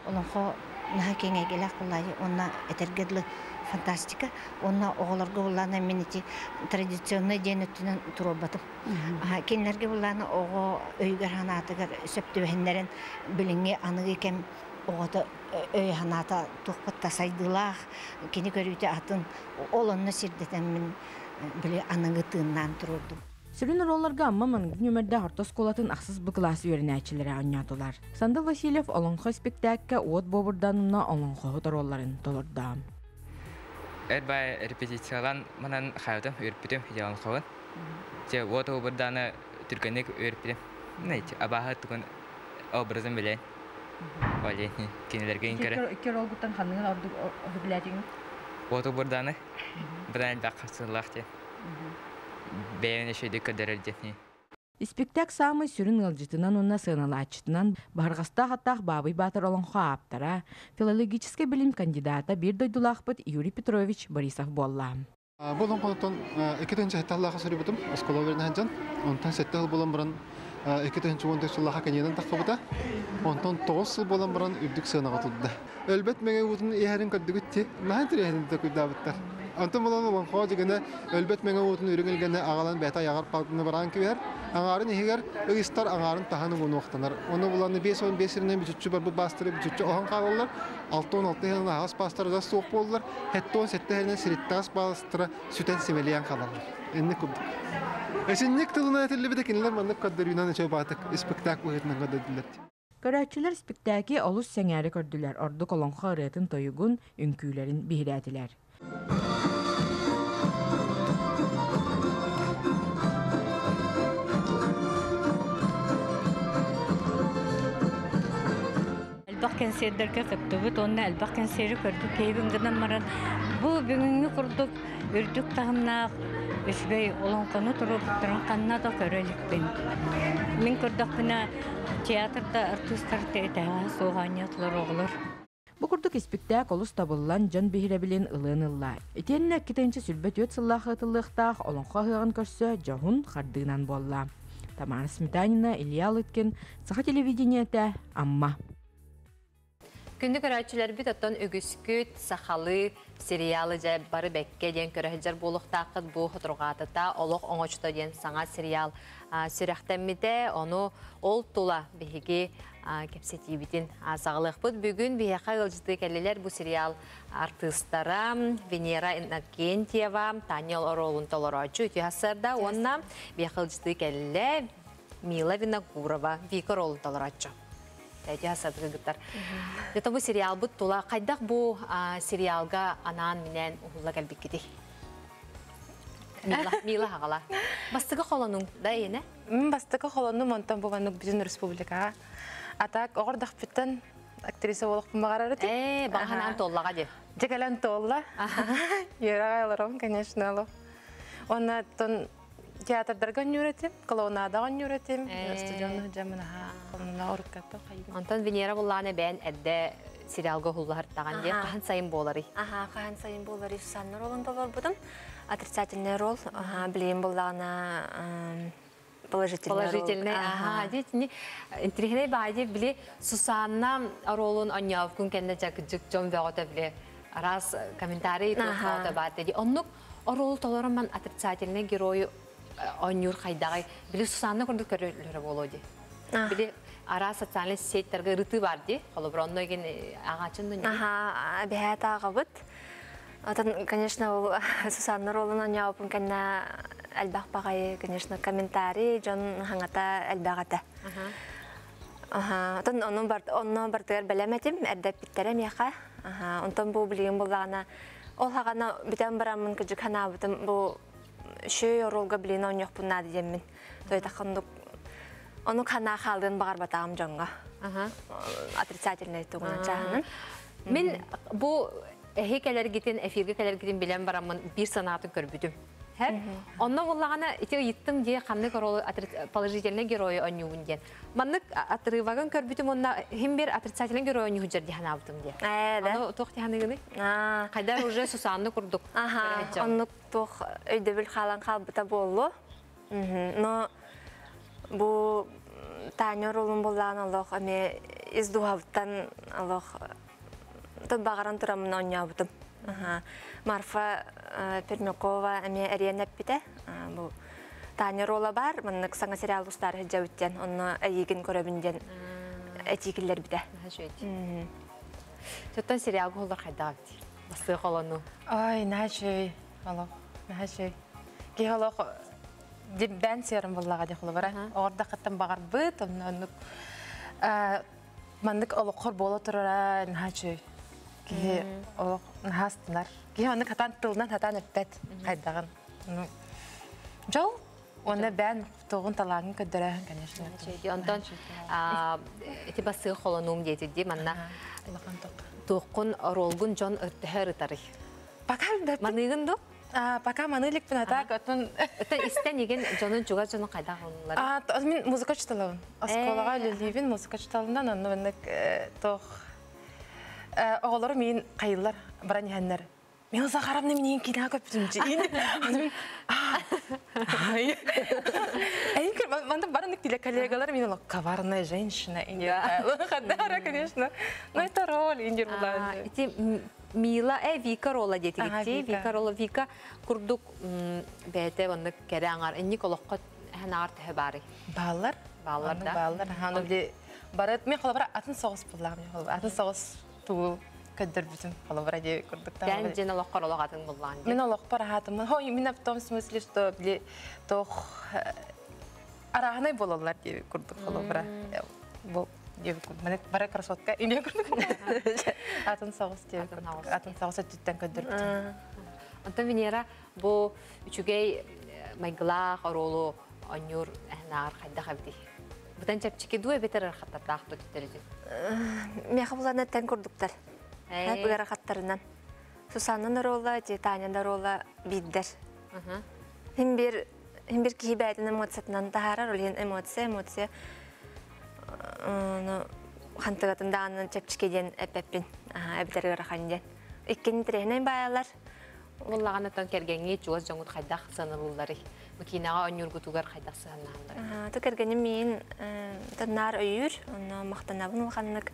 Олоҥхо наһаа киэҥ эйгэлээх буоллаайы уонна этэргэ дылы фантастика уонна оҕолорго буллаана мин ити традиционнай диэн өттүнэн туруорбатым. Кинилэргэ буллаана оҕо өйүгэр санаатыгар сөп түбэһиннэрэн билиҥҥи аныгы кэм оҕото өй санаата туохпут да сайдыылаах, кини көрүүтэ атын, ол онно сирдэтэн мин били аныгы тыыннаан туруордум. Сүрүн оруолларга Амма маҥнайгы нүөмэрдээх орто оскуолатын ахсыс Б кылаас үөрэнээччилэрэ оонньоотулар. Сандал Васильев олоҥхо испиктээккэ уот буобурданна олоҥхоһут оруолларын толордо. Эр баай репетициялаан манан хаайбытым, үөрпүтүм олоҥхобун. Дьэ уот уобурдааны түргэнник үөрпүтүм. Абааһы тугун образын билэн. Оле кинилэргэ иҥкэрэ. Икки ролгуттан ханныгын ордук сөбүлээтиҥ? Уот уобурдааны быдан элбэх хапсыылаах диэн. Бэйэни үчүгэйдик көрдөрөр диэн. Испиктээк саамай сүрүн ыалдьытынан уонна сыаналааччытынан Баһырҕастаах аттаах Баабый Баатыр олоҥхо ааптара, филологическай билим кандидата биир дойдулаахпыт Юрий Петрович Борисов буолла. Бу олоҥхотон 2007 сыллаахха суруйбутум, оскуола үөрэнэ сылдьан. Онтон сэттэ сыл буолан баран 2014 сыллаахха кэннинэн тахсыбыта. Онтон 9 сыл буолан баран үрдүк сыанаҕа турда. Өлбөт мэҥэ уутун иһэрин көрдүгүт ти, наһаа интэриэһинэй толкуйдаабыттар. Онтон булан олоҥхо дьигэнэ өлбөт мэҥэ уутун үрүҥ илгэни аҕалан бэйэтэ айаҕар палканы бараан кэбиһэр. Аҥаарын иһигэр ыйыстар, аҥаарын таһан уҥунуохтанар. Ону булан 55 сиринэн бүтүччү барбыт баастары бүтүччү оһон хаалаллар. 66 иһинэн аһаҕас баастара да суох буоллар, 77 иһинэн сириттаҕас баастара сүтэн симэлийэн хаалаллар. Инник курдук. Эсинник тылынан этиллибитэ кинилэр маннык көрдөрүүнэн үчүгэй баатык испэктээк быһыытынан көрдөрдүлэр. Көрөөччүлэр испиктээки олус сэҥээрэ көрдүлэр, ордук олоҥхо ырыатын-тойугун, үҥкүүлэрин биһирээтилэр. Элбэх кэнсиэрдэргэ кыттыбыт уонна элбэх кэнсиэри көрдүк киһибин гынан баран бу бүгүҥҥү курдук үрдүк таһымнаах үчүгэй олоҥхону туруорбуттарын ханна да көрө иликпин. Мин көрдөхпүнэ театрда артыыстар тэһэ суох оонньоотулар оҕолор. Бу курдук испиктээк олус табыллан дьон биһирэбилин ылыан ылла. Итиэннэ 2024 сыллаах ыытыллыахтаах Олоҥхо ыһыаҕын көрсө дьоһун хардыынан буолла. Тамара Сметанина, Илья Лыткин, Саха телевидениетэ, Амма. Күндү көрөөччүлэрбит оттон үгүскүт сахалыы сериалы дьэ бары бэккэ диэн көрө сылдьар буолуохтааххыт бу Хотурҕаатыта олох оҥочто диэн саҥа сериал сүрэхтэммитэ. Ону ол тула биһиги кэпсэтиибитин саҕалыахпыт. Бүгүн биһиэхэ ыалдьытыы кэллилэр бу сериал артыыстара Венера Иннокентьева, Таня оруолун толорооччу үтүө сарсыарда уонна биһиэхэ ыалдьытыы кэллэ Мила Винокурова, Вика оруолун толорооччу. Үтүө сарсыарда кыргыттар. Дьэ, бу сериалбыт тула хайдах бу сериалга анаан-минээн уһулла кэлбиккитий? Мила, Мила хаҕала. Бастакы холонуҥ да эйиэнэ? Мин бастакы холонум онтон бу маннык бүтүн республикаҕа. А так оҕордохпуттан актриса буолуохпун баҕарар этим. Ээ, баҕа санаан туоллаҕа дии. Дьэ кэлэн туолла. Үөрэҕэ олоробун, конечно, олох. Уонна оттон театрдарга оонньуур этим, клоунадаҕа оонньуур этим. Студиону дьэ наһаа холонуна уруккаттан хайдым. Онтон Венера буллаан эбээн эрдэ сериалга уһуллаһартаҕан диye хаһан сайын буоларый? Аха, хаһан сайын буоларый Сусанна ролун толорбутум. Отрицательный роль, ага, билигин буллаҕына положительный Положительный, ага, дии интирихинэй баайди били Сусанна ролун онньоовкун кэннэ жакыджык дьон бөҕөтө били араас комментарий туохтаҕыта баар ди. Оннук оруолу толорон ман отрицательный герою оонньуур хайдаҕай били Сусанна курдук көрөллөрө буолуо ди. Били араас социальный сетьтерге ырытыы бар ди. Холобур онно еген аҕаачын да Аха, бэһээт ааҕабыт. Отон, конечно, ол Сусанна ролун оонньообуппун кэннэ элбэх баҕайы, конечно, комментарий дьон хаҥата элбэх этэ. Аха, отон онно бар онно бартыгар бэлэм этим, эрдэ эппиттэрэ миэхэ. Аха, онтон бу билигин буллаҕына ол хаҕана бүтэн бараммын кыдьык санаабытым бу шөй оруолга билигин оонньуохпун наада диэммин. Тойтаххандук ону ханаа хаалыан баҕарбатаҕым дьоҥҥо. Отрицательный тугунан чааһынан. Мин бу эһи кэлэргитин, эфиргэ кэлэргитин билэн бараммын биир санаатын көрбүтүм. Һэр? Онно буллаҕына ити ыйыттым дии ханнык ролу положительный геройу оонньуубун диэн. Маннык отрывагын көрбүтүм онно хим бир отрицательный герой оонньуу дьэр дии санаабытым диэн. Ээ да. Ону туох дии саныыгыный? Хайдар уже Сусанна курдук. Аха, оннук туох өйдөбүл хаалан хаалбыта буоллу. Но бу Таня ролун буллаан олох эми ис дууһабыттан олох баҕаран тураммын оонньообутум. Марфа Пермякова эмиэ эриэн эппитэ. Бу Таня рола бар, маннык саҥа сериал устаары сылдьабыт диэн, онно эйиигин көрөбүн диэн этии киллэрбитэ. Тоттон сериалга олор хайдаҕа бит. Бастыы холону. Ой, наһаа үчүгэй олох, наһаа үчүгэй. Киһи олох диббээн сиэрин буллаҕа дии холобура. Оҕордоххуттан баҕарбыт, онно оннук маннык олоххор буола турара наһаа үчүгэй. Киһи олох наһаа астынар. Киһи оннук хатаан тылынан хатаан эппэт хайдаҕын. Дьол уонна бээн туоҕун талааҥын көрдөрөөһүн, конечно. Онтон ити басыы холонуум диэтидди манна туоххун ролгун дьон төһө ырытарый? Пока Маныыгын ду? Пока маны иликпин атаак отун Өтөн истэн игин дьонун чугас дьонун хайдах оннулар? Мин музыка учууталабын. Оскуолаҕа үлэлиибин музыка учууталынан онно маннык туох оҕолору миин хайыллар баран иһэннэр Мила Захаровна миниин кинаа көппүтүм дии. Манна баран тиле коллегалар мин олох коварная женщина. Хадара, конечно. Но это роль индир була. Ити Мила Вика рола диэтигитти. Вика рола Вика курдук бэйэтэ оннук кэрэ аҥар инник олоххо аар төһө баарый? Бааллар. Бааллар да. Бааллар. Ханы били барыт мен холобура атын соҕус буллаам. Атын соҕус тугу көрдөрбүтүм холобура дии курдук. Тэн дьин олоххор олох атын буллаан. Мин олохпор аһаатым. Хой именно в том смысле, что били тох арааһынай буолаллар дии курдук холобура. Бу диэбит бары красотка ине курдук. Атын соҕус диэбит курдук. Атын соҕус өттүттэн көрдөрбүтүм. Онтон Венера бу үчүгэй майгылаах оруолу оонньуур наар хайдах эбитий? Бутан чэпчэки дуу эбэтэр ырхаттардаах дуу түттерити? Миэхэ булана тэн курдуктар. Ыарахаттарынан. Сусанна рола, Таня рола биирдэр. Хим бир хим бир киһи бэйэтин эмоциятынан таһаарар, ол иһин эмоция, эмоция хантыгатын даҕаны чэпчэки диэн эппэппин, эбэтэр ыарахан диэн. Иккини тирэһинэй баайалар. Буллаҕана тон кэргэҥҥи чугас дьоҥут хайдах сыаналыылларый? Бу киинэҕэ оонньуургутугар хайдах сыһаннаһалларый? Ту кэргэним миин тоннаар өйүүр, онно махтанабын улаханнык.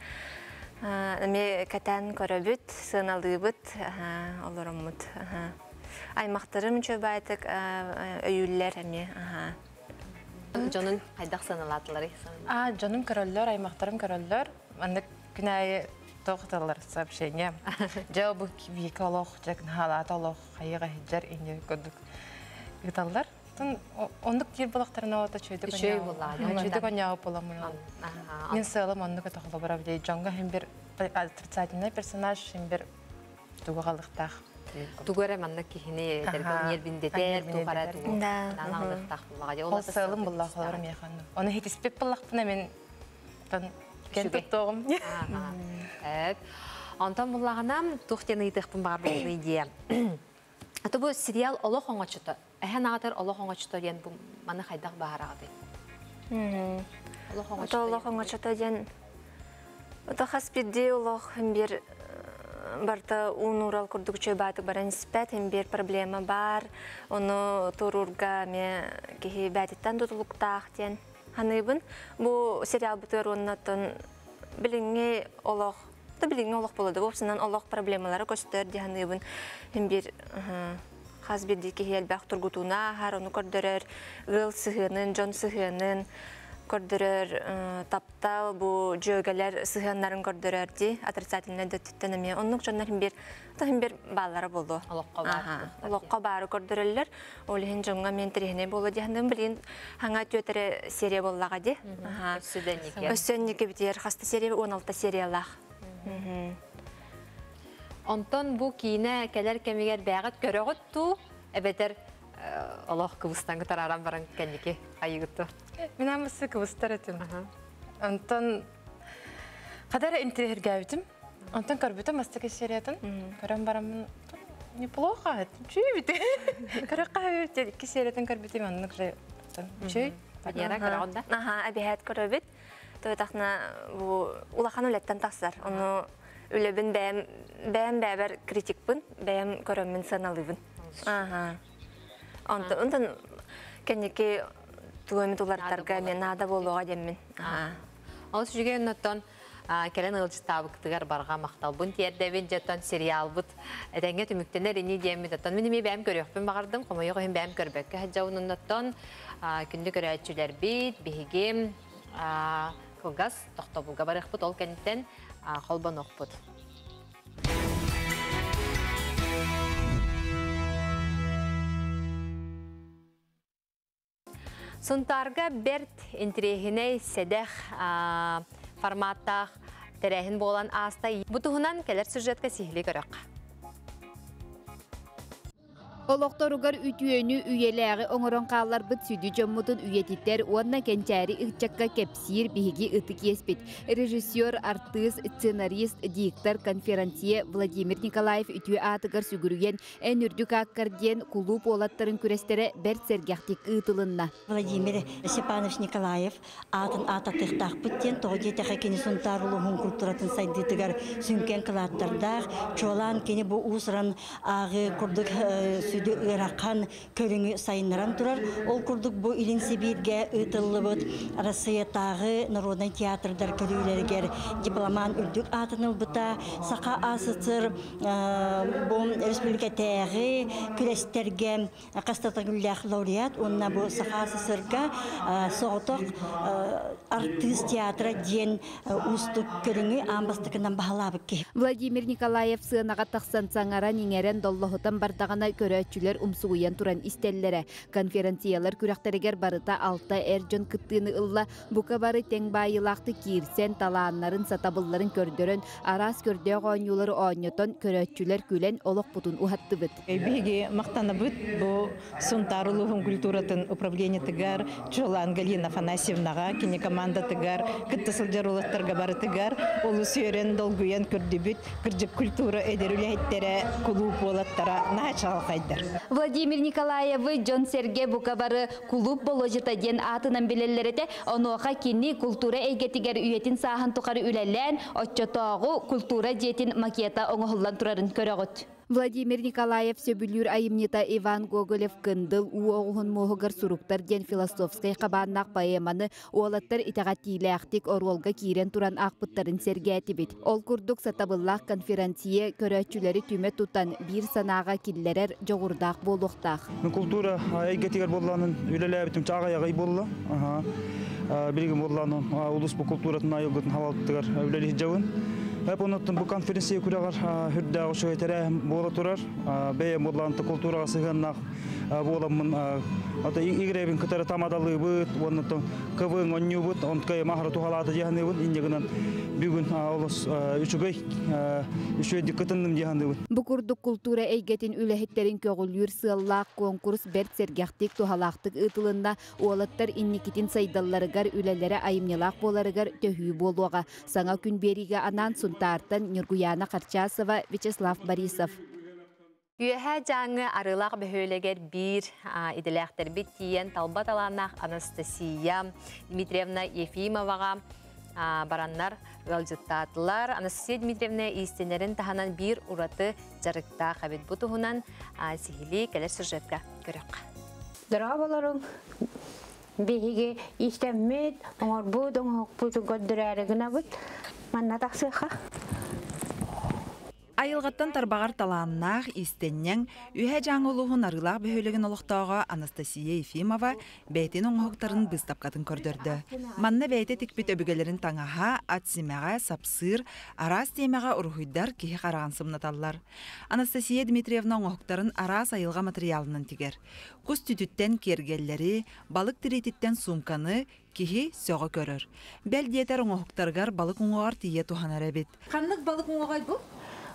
Эми кэтээн көрөбүт, сыаналыыбыт, олороммут. Аймахтарым үчүгэй өйүүллэр эмиэ. Дьонуҥ хайдах сыаналаатыларый? А, дьонум көрөллөр, аймахтарым көрөллөр. Маннык күн аайы тоқталар сообщение. Дьэ, бу вика олох, дьэ, халаата олох, хайыга хиджар инне көрдүк ыыталлар. Тон оннук диир булахтарына ото чөйдө Үчүгэй буоллаҕа. Чөйдө коньяğı буоламмын. Мин сыалым оннук этэ холобура билей дьоҥҥо хим бир отрицательный персонаж хим бир тугу халыктаах. Тугу эрэ маннык киһини ньиэрбиндэтэр, тугара тугу наалыктаах буллаҕа. Ол сыалым буллаах холобура миэхэ. Оны хитиспит буллахпына мен тон кен туттуоҕум. Эп. Онтон буллаҕына тух диэн ыйытыахпын баар буолуй диэ. Аты бу сериал олох оҥочото. Эһэн аатар олох оҥочото диэн бу маны хайдах баарағыты? Олох оҥочото. Олох оҥочото диэн Ото хас бирдии олох бир барта уунурал курдук чөй баатык баран испэт, бир проблема бар, ону турурга ме киһи бәтиттен тутулуктаах диэн ханыыбын. Бу сериал бутыр оннотон билиңи олох та билиңи олох болду. Вопсынан олох проблемалары көстөр ди ханыыбын. Бир хас бирдии киһи элбэх тургутуна хар ону көрдөрөр ыл сыһыанын, дьон сыһыанын көрдөрөр, таптал бу жөгелер сыһыаннарын көрдөрөр ди отрицательный дөттүттен эме оннук дьоннор бир тахын бир бааллара болду. Олоххо бар. Олоххо баары көрдөрөллөр. Ол иһин дьоҥҥо мен тирихине болу диһандым билин хаңа түөтэрэ серия боллаға ди. Өссө битер хаста серия 16 сериялаах. Онтон бу киинэ кэлэр кэмигэр бэҕэт көрөҕүт туу, эбэтэр олох кыбыстан тараран баран кэнники айыгытту. Мин амысы кыбыстар этим. Онтон кадара интерьергәбитим. Онтон көрбүтүм астык сериятын. Көрөн барамын неплохо. Чүй бит. Көрөккә икки сериятын көрбүтүм оннук же. Чүй. Венера көрөҕүн да? Аха, әбиһэт көрөбүт. Тойтахна бу улахан үлэттен тахсар. Ону үлэбин бэйэм бэйэм бэбер критикпын, бэйэм көрөммүн саналыбын. Аха. Онтон онтон кэнники тугами тулартарга мен нада болуға деммин. Аха. Ол сүрге оннотон кэлэн ылчытаабыктыгар барға мақталбын тиэрдэбин жеттон сериалбыт этеңге түмүктенер ини диэммит оттон мин эми бэм көрүөхпүн баҕардым хомойох иһин бэм көрбөккө хаджабын күндү көрөөччүлэрбит биһиги кылгас тохтобулга барыхпыт ол кэнниттэн холбонуохпут. Сунтарга берт интирехиней седех форматтах терехин болан аста. Бутуһунан келер сюжетка сихили көрөк. Олохторугар үтүөнү үйелээҕи оҥорон хаалларбыт сүдү дьоммутун үйэтиттэр уонна кэнчээри ыччакка кэпсиир биһиги ытык иэспит. Режиссер, артыыс, сценарист, диктор, конферансье Владимир Николаев үтүө аатыгар сүгүрүйэн эн үрдүк ааккар диэн кулууп уолаттарын күрэстэрэ бэрт сэргэхтик ыытылынна. Владимир Степанович Николаев атын аататыхтаахпыт диэн тоҕо диэтэхэ кини Сунтаар улууһун культуратын сайдыытыгар сүҥкэн кылааттардаах, чуолаан кини бу уусуран ааҕы курдук сүдү ыарахан көрүҥү сайыннаран турар. Ол курдук бу Илин Сибииргэ ыытыллыбыт Россиятааҕы народнай театрдар көрүүлэригэр дипломан үрдүк аатын ылбыта, Саха АССР бу республикатааҕы күрэстэргэ хастатагүллээх лауреат, уонна бу Саха АССРга соҕотох артыыс театра диэн уустук көрүҥү аан бастакынан баһылаабыт киһи. Владимир Николаев сыанаҕа тахсан саҥаран иҥэрэн доллоһутан бардаҕына көрөөччүлэр умсугуйан туран истэллэрэ. Конференциялар күрэхтэригэр барыта 6 эр дьон кыттыыны ылла, бука бары тэҥ баайыылаахты киирсэн талааннарын сатабылларын көрдөрөн, араас көрдөөх оонньуулары оонньотон көрөөччүлэр күлэн олохпутун уһаттыбыт. Биһиги мактанабыт бу Сунтаар улууһун культуратын управлениетыгар Чолан Галина Афанасьевнаҕа, кини командатыгар, кытта сылдьар улаттарга барытыгар, олус үөрэн долгуйан көрдүбүт, кырдьык культура эдэр үлэһиттэрэ, кулууп уолаттара наһаа чаҕылхайдар. Владимир Николаевы дьон сэргэ бука бары кулууп боложыта диэн аатынан билэллэр этэ, онуоха кини культура эйгэтигэр үйэтин сааһын тухары үлэлээн, оччотооҕу культура дьиэтин макета оҥоһуллан турарын көрөҕүт. Владимир Николаев сөбүлүүр айымньыта Иван Гоголев Кындыл уу оҕуһун муоһугар суруктар диэн философскай хабааннаах поэманы уолаттар итэҕэтиилээхтик оруолга киирэн туран аахпыттарын сэргээтибит. Ол курдук сатабыллаах конферансье көрөөччүлэри түмэ тутан биир санааҕа киллэрэр дьоҕурдаах буолуохтаах. Култуура эйгэтигэр буоллаанын үлэлээбитим чааҕай буолла. Билигин буоллаанын улус бу култууратын айылгытын халалтыгар үлэлиир дьабын. Онуттан бу конференция күрэҕэр үрдээх үчүгэй тэрээһин буола турар. Бэйэм буоллаанта култуураҕа сыһыаннаах буоламмын ата игребин кытары тамадалыыбыт, оннуттан КВН онньуубут, онткай махара тухалаата дьаһаныыбын, инньэ бүгүн олус үчүгэй үчүгэйдик кытынным дьаһаныыбын. Бу курдук култуура эйгэтин үлэһиттерин көҕүлүүр сыаллаах конкурс бэрт сэргэхтик туһалаахтык ыытылынна. Уолаттар инникитин сайдалларыгар үлэлэрэ айымньылаах буоларыгар төһүү буолуоҕа. Саҥа күн биэриигэ анаан Сунтаартан Ньургуяна Харчасова, Вячеслав Борисов. Үөһээ Дьааҥы Арыылаах бөһүөлэгэр биир идэлээхтэрбит тиийэн талба талааннаах Анастасия Дмитриевна Ефимоваҕа бараннар ыалдьыттаатылар. Анастасия Дмитриевна иистэнэрин таһынан биир ураты дьарыктаах эбит. Бу туһунан сиһилии кэлэр сюжетка көрүөххэ. Дорооболоруҥ! Биһиги истэммит, оҥорбут, оҥоһукпут көрдөрөөрү гынабыт. Манна тахсыахха. Айылҕаттан тарбаҕар талааннаах, иистэнньэҥ, Үөһээ Дьааҥы улууһун Арыылаах бөһүөлэгин олохтооҕо Анастасия Ефимова бэйэтин оҥоһуктарын быыстапкатын көрдөрдө. Манна бэйэтэ тикпит өбүгэлэрин таҥаһа, ат симэҕэ, сапсыыр, араас тиэмэҕэ уруһуйдар киһи хараҕын сымнаталлар. Анастасия Дмитриевна оҥоһуктарын араас айылҕа матырыйаалынан тигэр. Кус түтүттэн киэргэллэри, балык тириититтэн суумканы киһи сөҕө көрөр. Бэл диэтэр оҥоһуктарыгар балык уҥуоҕар тиийэ туһанар эбит. Ханнык балык уҥуоҕай бу?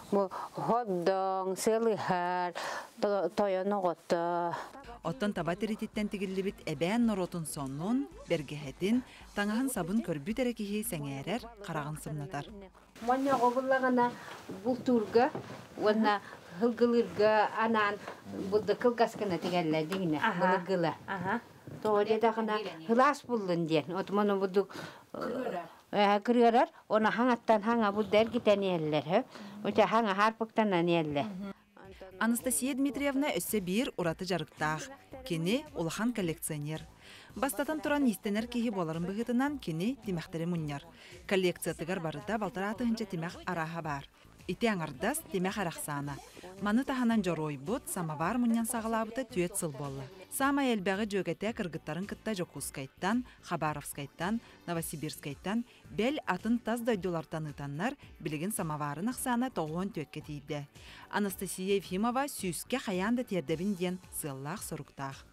Бу ходдоҥ, сыалыһар, тойон оҕото. Оттон таба тириититтэн тигиллибит эбээн норуотун сонун, бэргэһэтин, таҥаһын-сабын көрбүт эрэ киһи сэҥээрэр, хараҕын сымнатар. Монньоҕо буллаҕына бултуурга уонна һылгылыырга анаан булду кылгас гына тигэллэр дигинэ былыргыла. Тоҕо диэтэххинэ һылаас буллун диэн. От мону бурдук кырыарар, оны хаҥаттан хаҥа булда эргитэн иһэллэр. Уча хаҥа хаарпыктанан иһэллэр. Анастасия Дмитриевна өссө биир ураты дьарыктаах. Кини улахан коллекционер. Бастатан туран иистэнэр киһи буоларын быһыытынан кини тимэхтэри мунньар. Коллекциятыгар барыта балтараа тыһыынча тимэх арааһа баар. Ити аҥардас тимэх арахсаана. Маны таһынан дьоруойбут самовар мунньан саҕалаабыта түөрт сыл буолла. Саамай элбэҕи дьүөгэтэ кыргыттарын кытта Дьокуускайтан, Хабаровскайтан, Новосибирскайтан, бэл атын тас дойдулартан ыытаннар, билигин самоварын ахсаана 94-кэ тиийдэ. Анастасия Ефимова сүүскэ хайаан да тиэрдэбин диэн сыаллаах-соруктаах.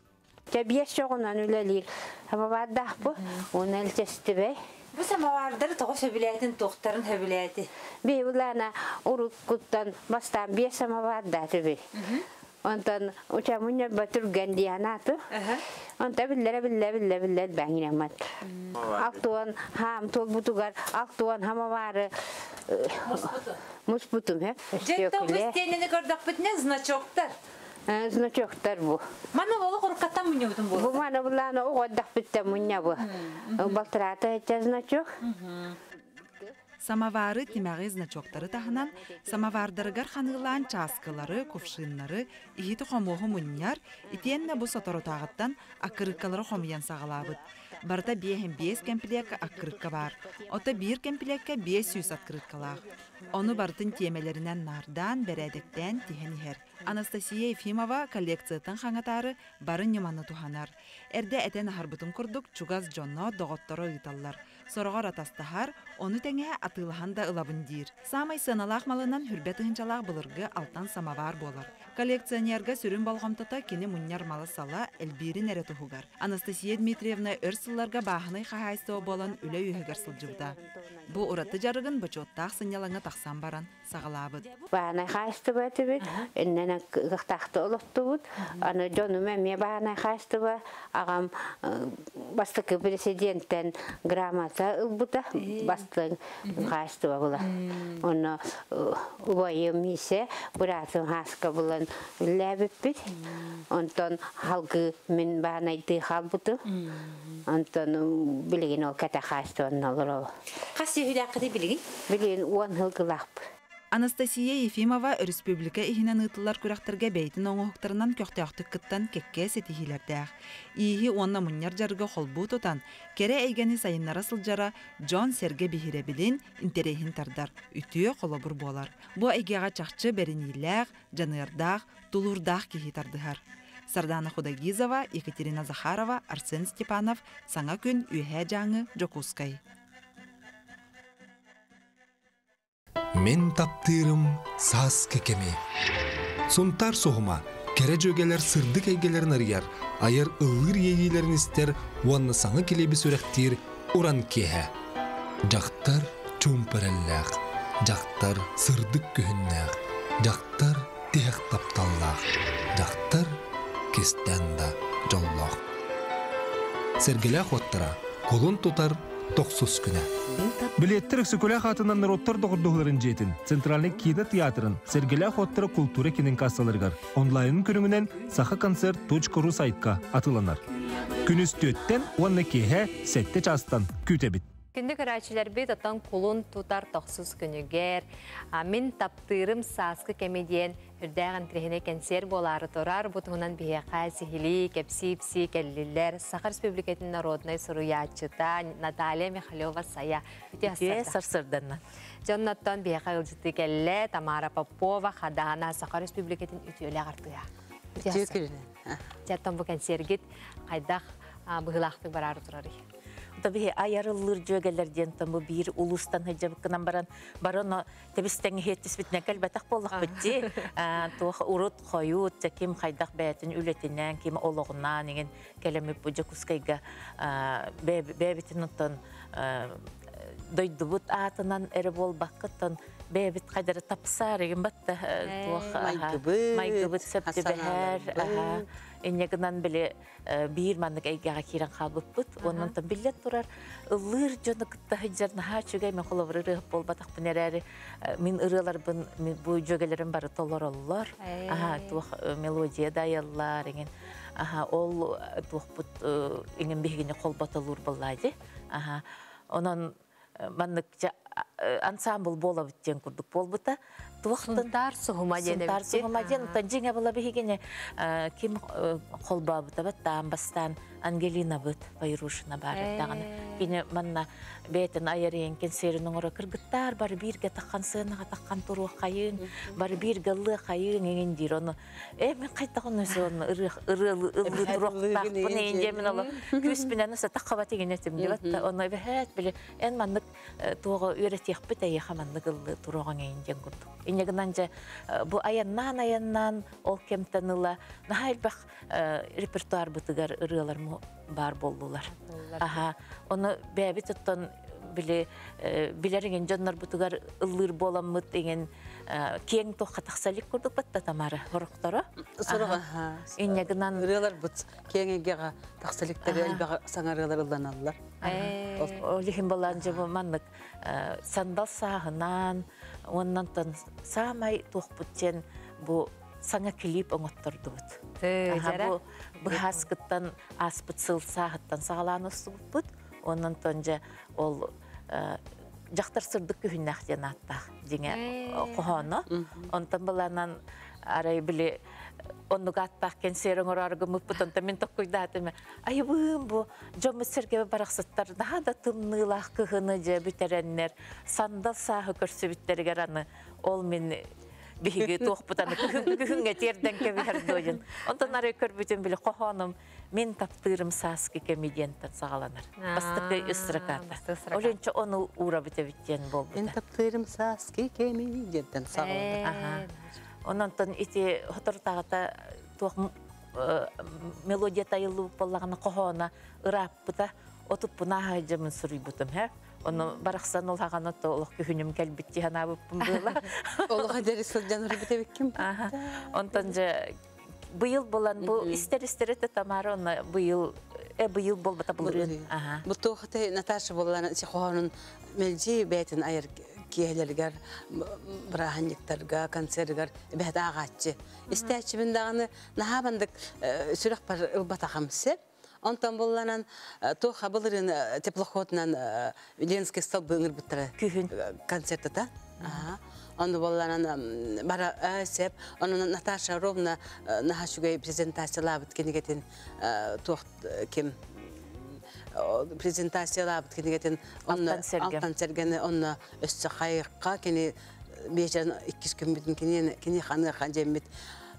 Дьэ биэс чоҕунан үлэлиир самовардаах бу. Уонна илчэстибэй. Бу самовардары тоҕо сөбүлээтин, туохтарын сөбүлээти? Биһи уруккуттан бастаан биэс самовардаатыбый. Онтон учамунньа түргэн дианаату. Онта биллere билле билле билле бэҥинэммат. Алтуан хаам туолбутугар алтуан хамавары муспутум хэ. Дьэ бу стенени көрдөхпүтүнэ значоктар. Значоктар бу. Маны олох уруккаттан мунньубутун буолла. Бу маны булааны оҕоддахпыттан мунньабы. Балтыраата этэ значок. Самовары тимэҕи значоктары таһынан самовардарыгар ханыылаан чааскылары, кувшиннары, иһити-хомуоһу мунньар, итиэннэ бу соторутааҕыттан аккырыыккалары хомуйан саҕалаабыт. Барыта биэһин биэс кэмпилиэккэ аккырыыкка баар. Ото биир кэмпилиэккэ 500 открыткалаах. Ону барытын тиэмэлэринэн наардаан, бэрээдэктээн тиһэн иһэр. Анастасия Ефимова коллекциятын хаҥатаары бары ньыманы туһанар. Эрдэ этэн аһарбытым курдук чугас дьонно, доҕотторо ыыталлар. Сороҕор атастаһар, ону тэҥэ атыылаһан да ылабын диир. Саамай сыаналаах малынан хүрбэ тыһыынчалаах былыргы алтан самовар буолар. Коллекционерга сүрүн болҕомтото кини мунньар мала-сала элбиирин эрэ туһугар. Анастасия Дмитриевна өр сылларга бааһынай хаһаайыстыба буолан үлэ үөһүгэр сылдьыбыта. Бу ураты дьарыгын бочуоттаах сынньалаҥҥа тахсан баран саҕалаабыт. Бааһынай хаһаайыстыба этибит, иннэнэ кыахтаахты олохтубут. Аны дьонум эмиэ бааһынай хаһаайыстыба, аҕам бастакы президенттэн грамота ылбыта, бастыҥ хаһаайыстыба була. Онно убайым исе быраатым хааска булан үллээбиппит. Онтон халгы мин бааһынайдыы хаалбытым. Онтон билигин ол кэтэ хаһаайыстыбанна олоробун. Хас сүөһүлээххитий билигин? Билигин уон сылгылаахпын. Анастасия Ефимова республика иһинэн ыытыллар күрэхтэргэ бэйэтин оҥоһуктарынан көхтөөхтүк кыттан кэккэ ситиһиилэрдээх. Ииһи уонна мунньар дьарыгы холбуу тутан, кэрэ эйгэни сайыннара сылдьара дьон-сэргэ биһирэбилин, интэриэһин тардар, үтүө холобур буолар. Бу эйгэҕэ чахчы бэриниилээх, дьаныардаах, тулуурдаах киһи тардыһар. Сардана Худогизова, Екатерина Захарова, Арсен Степанов, Саҥа күн, Үөһээ Дьааҥы, Дьокуускай. Мин таптыырым сааскы кэми. Сунтаар суһума кэрэ дьүөгэлэр сырдык эйгэлэрин арыйар, айар ыллыыр иэйиилэрин истэр уонна саҥа килиэби сүрэхтиир уран киэһэ. Дьахтар чуумпу эрэллээх, дьахтар сырдык күһүннээх, дьахтар тиһэх тапталлаах, дьахтар кистээн да дьоллоох. Сэргэлээх уоттара кулун тутар тохсус күнэ. Билиэттэр Өксөкүлээх аатынан норуоттар доҕордоһууларын дьиэтин, Центральный киинэ театрын, Сэргэлээх уоттара култуура киинин кассаларыгар онлайн көрүҥүнэн сахаконцерт.ру сайтка атыыланар. Күнүс түөттэн уонна киэһэ сэттэ чаастан күүтэбит. Күндү көрөөччүлэрбит, оттон кулун тутар тохсус күнүгэр мин таптыырым сааскы кэми диэн үрдээх интириэһинэй кэнсиэр буолаары турар. Бу туһунан биһиэхэ сиһилии, кэпсии-ипсии кэллилэр. Саха Республикатын народнай суруйааччыта Наталья Михалева-Сайа. Үтүө сарсырданна. Дьонноттон биһиэхэ ыалдьыттыы кэллэ Тамара Попова, Хадаана, Саха Республикатын үтүөлээх артыыһа. Үтүө күнүнэн. Дьэ, бу кэнсиэргит хайдах быһыылаахтык бараары турарый? Биһи айарыллыр дьүөгэлэр диэн бу биир улуустан сылдьабыккынан баран баран тэбис-тэҥ иһиэттиспитинэн кэлбэтэх буоллахпыт дии. Туох урут хойут ким хайдах бэйэтин үлэтинэн, ким олоҕунаан иҥин кэлэммит бу Дьокуускайга бэйэбитин оттон дойдубут аатынан эрэ буолбаккыттан бэйэбит хайдары тапсаар игин батта туох майгыбыт сөп түбэһэр инньэ гынан били биир маннык эйгэҕэ киирэн хаалбыппыт. Онон биллэн турар ыллыыр дьону кытта сылдьар наһаа үчүгэй. Мин холобур ырыаһыт буолбатахпын эрээри мин ырыаларбын бу дьүөгэлэрим бары толороллор. Аха туох мелодия да айаллар иҥин. Аха ол туохпут иҥин биһигини холботолуур буоллаа Аха онон маннык ансамбл буолабыт диэн курдук буолбута. Сунтаар суһума диэн Сунтаар суһума диэн дьиҥэ була биһигини ким холбообута баттаан бастаан Ангелина быт Байрушина бар даҕаны. Кини манна бэйэтин айар кэнсиэрин оҥоро кыргыттаар бары бииргэ таххан сыанаҕа таххан туруоххайыын, бары бииргэ ыллыаххайыын иҥин диир. Ону мин хайдах ону ырыа ыллыы туруохтаахпын иҥин диэмин оло күүспүнэн уса таххабат иҥин этим диэбэт. Ону эбэһээт били эн маннык туоҕа үөрэтиэхпит эйиэхэ маннык ыллыы туруоҕаҥ эйин диэн курдук. Инньэ гынан дьэ бу айаннаан-айаннаан ол кэмтэн ыла наһаа элбэх репертуарбытыгар ырыалар баар буоллулар. Аха, ону бэйэбит оттон били билэр иҥин дьоннорбутугар ыллыыр буоламмыт иҥин киэҥ туохха тахсалик курдук батта Тамара хорохторо. Сорох Инньэ гынан ырыалар бут киэҥ эйгэҕэ тахсаликтары элбэх саҥа ырыалар ылланаллар. Ол иһин балаан дьэ бу маннык сандал сааһынан уоннан саамай туохпут диэн бу саҥа клип оҥоттордубут. Бу быһааскыттан ааспыт сыл сааһыттан саҕалаан устубуппут. Онон дьэ ол дьахтар сырдык күһүннээх диэн ааттаах дьиҥэ хоһооно. Онтон балаанан арай били оннук ааттаах кэнсиэр оҥороору гыммыппыт, онтон мин токкуйдаатым. Айыбыым бу дьоммут сэргэбэ барахсыттар наһаа да тымныылаах кыһыны дьэ бүтэрэннэр сандал сааһы көрсүбүттэригэр аны ол мин биһиги туохпутаны күһүҥҥэ тиэрдэн кэбиһэр дуойун. Онтон арай көрбүтүм били хоһоонум мин таптыырым сааскы кэми диэнтэн саҕаланар. Бастакы ыстраката. Оленча ону уурабыт эбит диэн буолбута. Мин таптыырым сааскы кэми диэнтэн саҕаланар. Ононтон ити хотортаҕата туох мелодия тайыллыбыт буоллаҕына хоһооно ырааппыта отуппуна аһайдьамын суруйбутум һэ. Ону барахсан ол хаҕана то олох күһүнүм кэлбит тиһанаабыппын быыла. Олох эдэри сылдьан ырбыт эбиккин. Онтон же быйыл булан бу истер-истер это Тамара онно быйыл быйыл болбата булырын. Бу туохты Наташа боллан сихоонун мелжи бэйтин айар киэһэлэригэр бырааһынньыктарга концертыгар бэһэт ааҕааччы. Истээччибин даҕаны наһаа бандык сүрэх бар ылбатахам сеп. Онтон булланан туох былырын теплоходынан Ленский столбы ыңырбыттара. Күһүн. Концертата. Оны болланан бара сеп, оны Наташа ровно нахашугай презентациялабыт кенегетин туох ким презентациялабыт кенегетин Алтан Серген. Алтан Сергени онна өссө хайыкка кени бечен иккис күн бүтүн кини кини ханы хан жеммит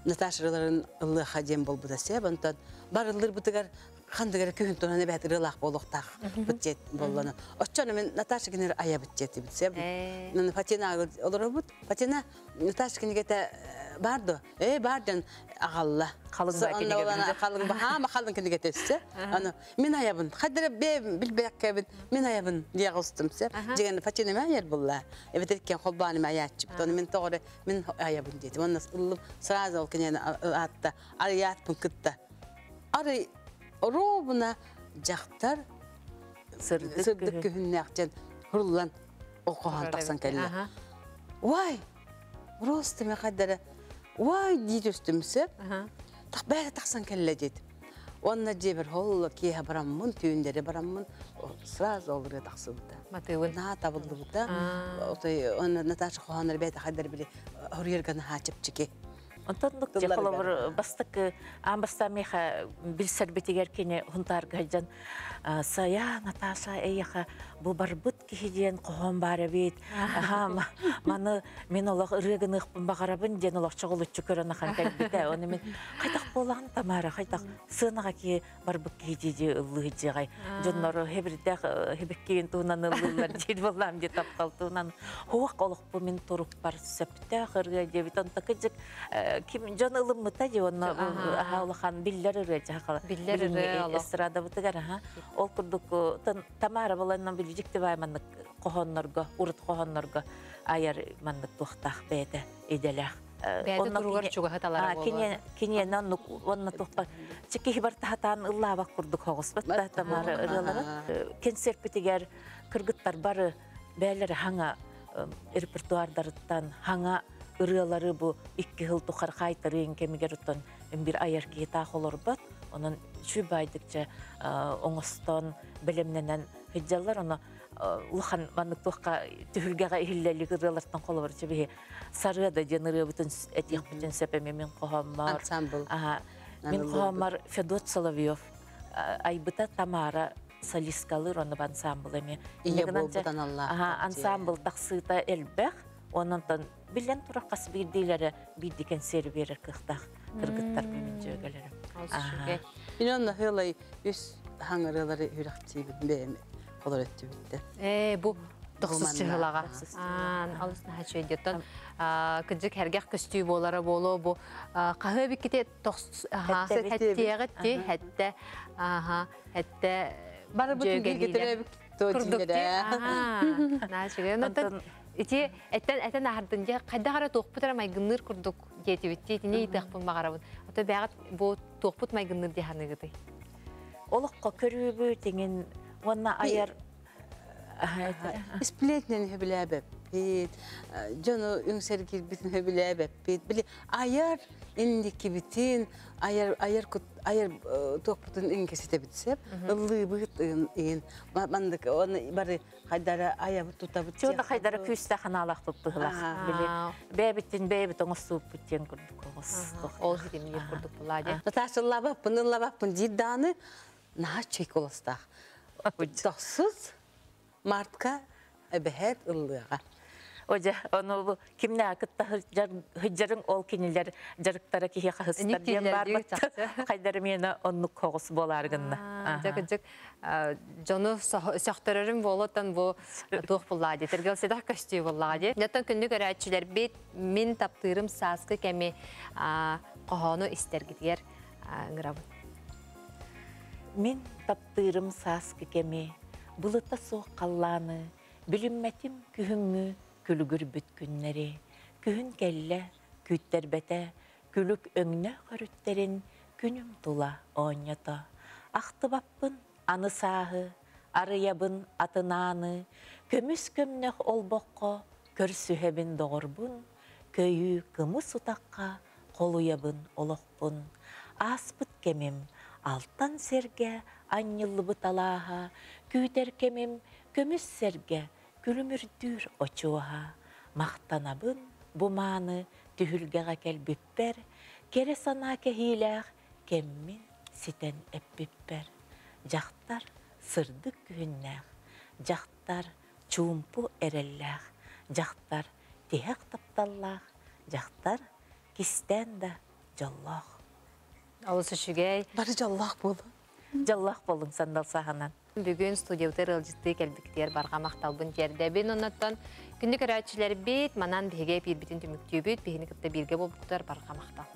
Наташаларын ыллыха жем болбута сеп, онтон барылыр бутыгар хандыгар күһүн тонан эбэт ырылаах болуктаах бытжет боллону. Оччону мен Наташа кинер ая бытжети битсеп. Мен Фатина олоробут. Фатина Наташа кинигете барды. Бардын агалла. Халың ба киниге билде. Халың ба, ха, халың кинигете өссө. Аны мен аябын. Хадыр бе билбек кебин. Мен аябын дия костум сеп. Деген Фатина мен аяр булла. Эбет эткен холбаны мен аячып. Оны мен тогоры мен аябын деди. Оны ыллым сразу ол кинени атта. Арият кытта. Ары ровно жақтар сырдык күһүннәхтен хурлан оқоған тақсан кәлле. Вай, просто мен қаддара, вай дейді үстімсі, тақ бәрі тақсан кәлле дейді. Онна жебір холла кеhe бараммын, түйіндері бараммын, сразу олыры тақсы бұта. Матыуын. На табылды бұта. Онна Наташа қоғаныр бәйті қаддар біле, хұрерганы хачып чеке. Онтон же холобур бастык амбаста меха билсер битигер кини хунтар гажан сая Наташа эйха бу барбыт кихиден кохон бары бит. Аха, маны мен олох ырыгыныхпын багарабын ден олох чоголуччу көрөн ахан кэлбите. Оны мен кайтак болан Тамара, кайтак сынага ки барбыт кихиди ыллыгы Жоннору хебирдех хебеккин туунан ыллылар жер болам же таптал туунан. Хуак олох бу мен туруп бар сөптө хырга дебит. Онта кыжык ким жон ылыммыта же онно улахан биллер ыры жакала. Биллер ыры олох. Эстрада бытыгар, аха. Ол курдук Тамара боланнан билжикти бай маннык кохоннорго, урут кохоннорго аяр маннык тухтах бэте иделях. Бэйэтэ туругар чугаһы талара буолуо. Киниэн оннук онна тухпа. Чики бар тахатаан ыллаабак курдук хогуспат та Тамара ырылара. Концерт битигер кыргыттар бары бээлери хаңа репертуардарыттан хаңа ырыалары бу икки хыл тухар хайтырын кемигер уттан бир аяр киета холорбат. Онон чүбайдыкча оңостон билимненен хыджаллар оны улахан маннык тухка түһүлгәгә иһиллелик ырыалартан холобар чебихи сарыада ден ырыа бүтүн этиэх бүтүн сепеме мин кохоммар. Ансамбл. Аха. Мин кохоммар Федот Соловьев айбыта Тамара солисткалыр оны ансамбл эми. Ие болбутан Аллах. Аха, ансамбл тахсыта элбэх. Ононтон билен тураккас бирдилere бирдикен сери берер кыхтах кыргыттар бимин жөгелери. Мен онна хылай үс хаңырылары хүрәхтибит бэм колор өттүбүттэ. Бу тохсус чыгылага. Алыс нахачы деттон кыжык хергах көстүү болара боло бу кахы биките тохсус хеттиэгетти хетте аха хетте Бары бутун бирге Курдук. Наачыга. Ити эттен эттен ахардын же кайда кара туохпут майгынныр курдук диэтибитти тини итахпын багарабын. Ото бягат бу туохпут майгынныр диханыгыты. Олоққа көрүүбү теңин уонна аяр Сплетнен хөбүләбәппит, жону үңсер кирбитин хөбүләбәппит. Били аяр индики битин, аяр аяр кут аяр туохпутун иңкесите битсеп, ыллы быт ин мандык оны бары хайдара ая тута бит. Чуна хайдара күстә ханалак туттылак. Били бәбитин бәбит оңсуп битен курдук оңс. Ол хитимнир курдук булади. Наташа лабаппын, лабаппын диданы наха чейколостах. Тохсуз мартка эбэхэт ыллыга. Ожа, оны бу кимне акытта хыджарын ол кинилер жарыктара кихи хахыстар диэн бар бат. Хайдары мені оннук когус боларгынна. Жак-жак жону сөхтөрөрүм болоттан бу туох буллади. Тергел седах көстүү буллади. Жаттан күндүк өрәчүлөр бит мин таптырым саскы кеми кохону истергитигер ыңырабын. Мин таптырым саскы кеми булыта соқ қалланы, білімметім күхіңі күлгүр бүткүннери, күхін кәлле, күттер бәті, күлік өңні көрүттерин күнім тула оңята. Ақты баппын аны сағы, арыябын атынаны, көміс көмнех олбоққа, көрсүхебін доғырбын, көйі кымыс ұтаққа, қолуябын олоқпын. Аспыт кемім, Алтан сэргэ анньыллыбыт алааһа, Күүтэр кэмим көмүс сэргэ, күлүмүрдүүр очуоһа. Махтанабын бу мааны түһүлгэҕэ кэлбиппэр, Кэрэ санаа кэһиилээх кэммин ситэн эппиппэр. Дьахтар сырдык күһүннээх, дьахтар чуумпу эрэллээх, дьахтар тиһэх тапталлаах, дьахтар кистээн да дьоллоох. Олус үчүгэй. Бары дьоллоох буолуҥ. Дьоллоох буолуҥ сандал саһанан. Бүгүн студиябытыгар ыалдьыттыы кэлбиктиэр барҕа махталбын тиэрдэбин. Оннуттан күндү көрөөччүлэрбит, манан биһиги эпиирбитин түмүктүүбүт, биһини кытта бииргэ буолбуттар барҕа махтал.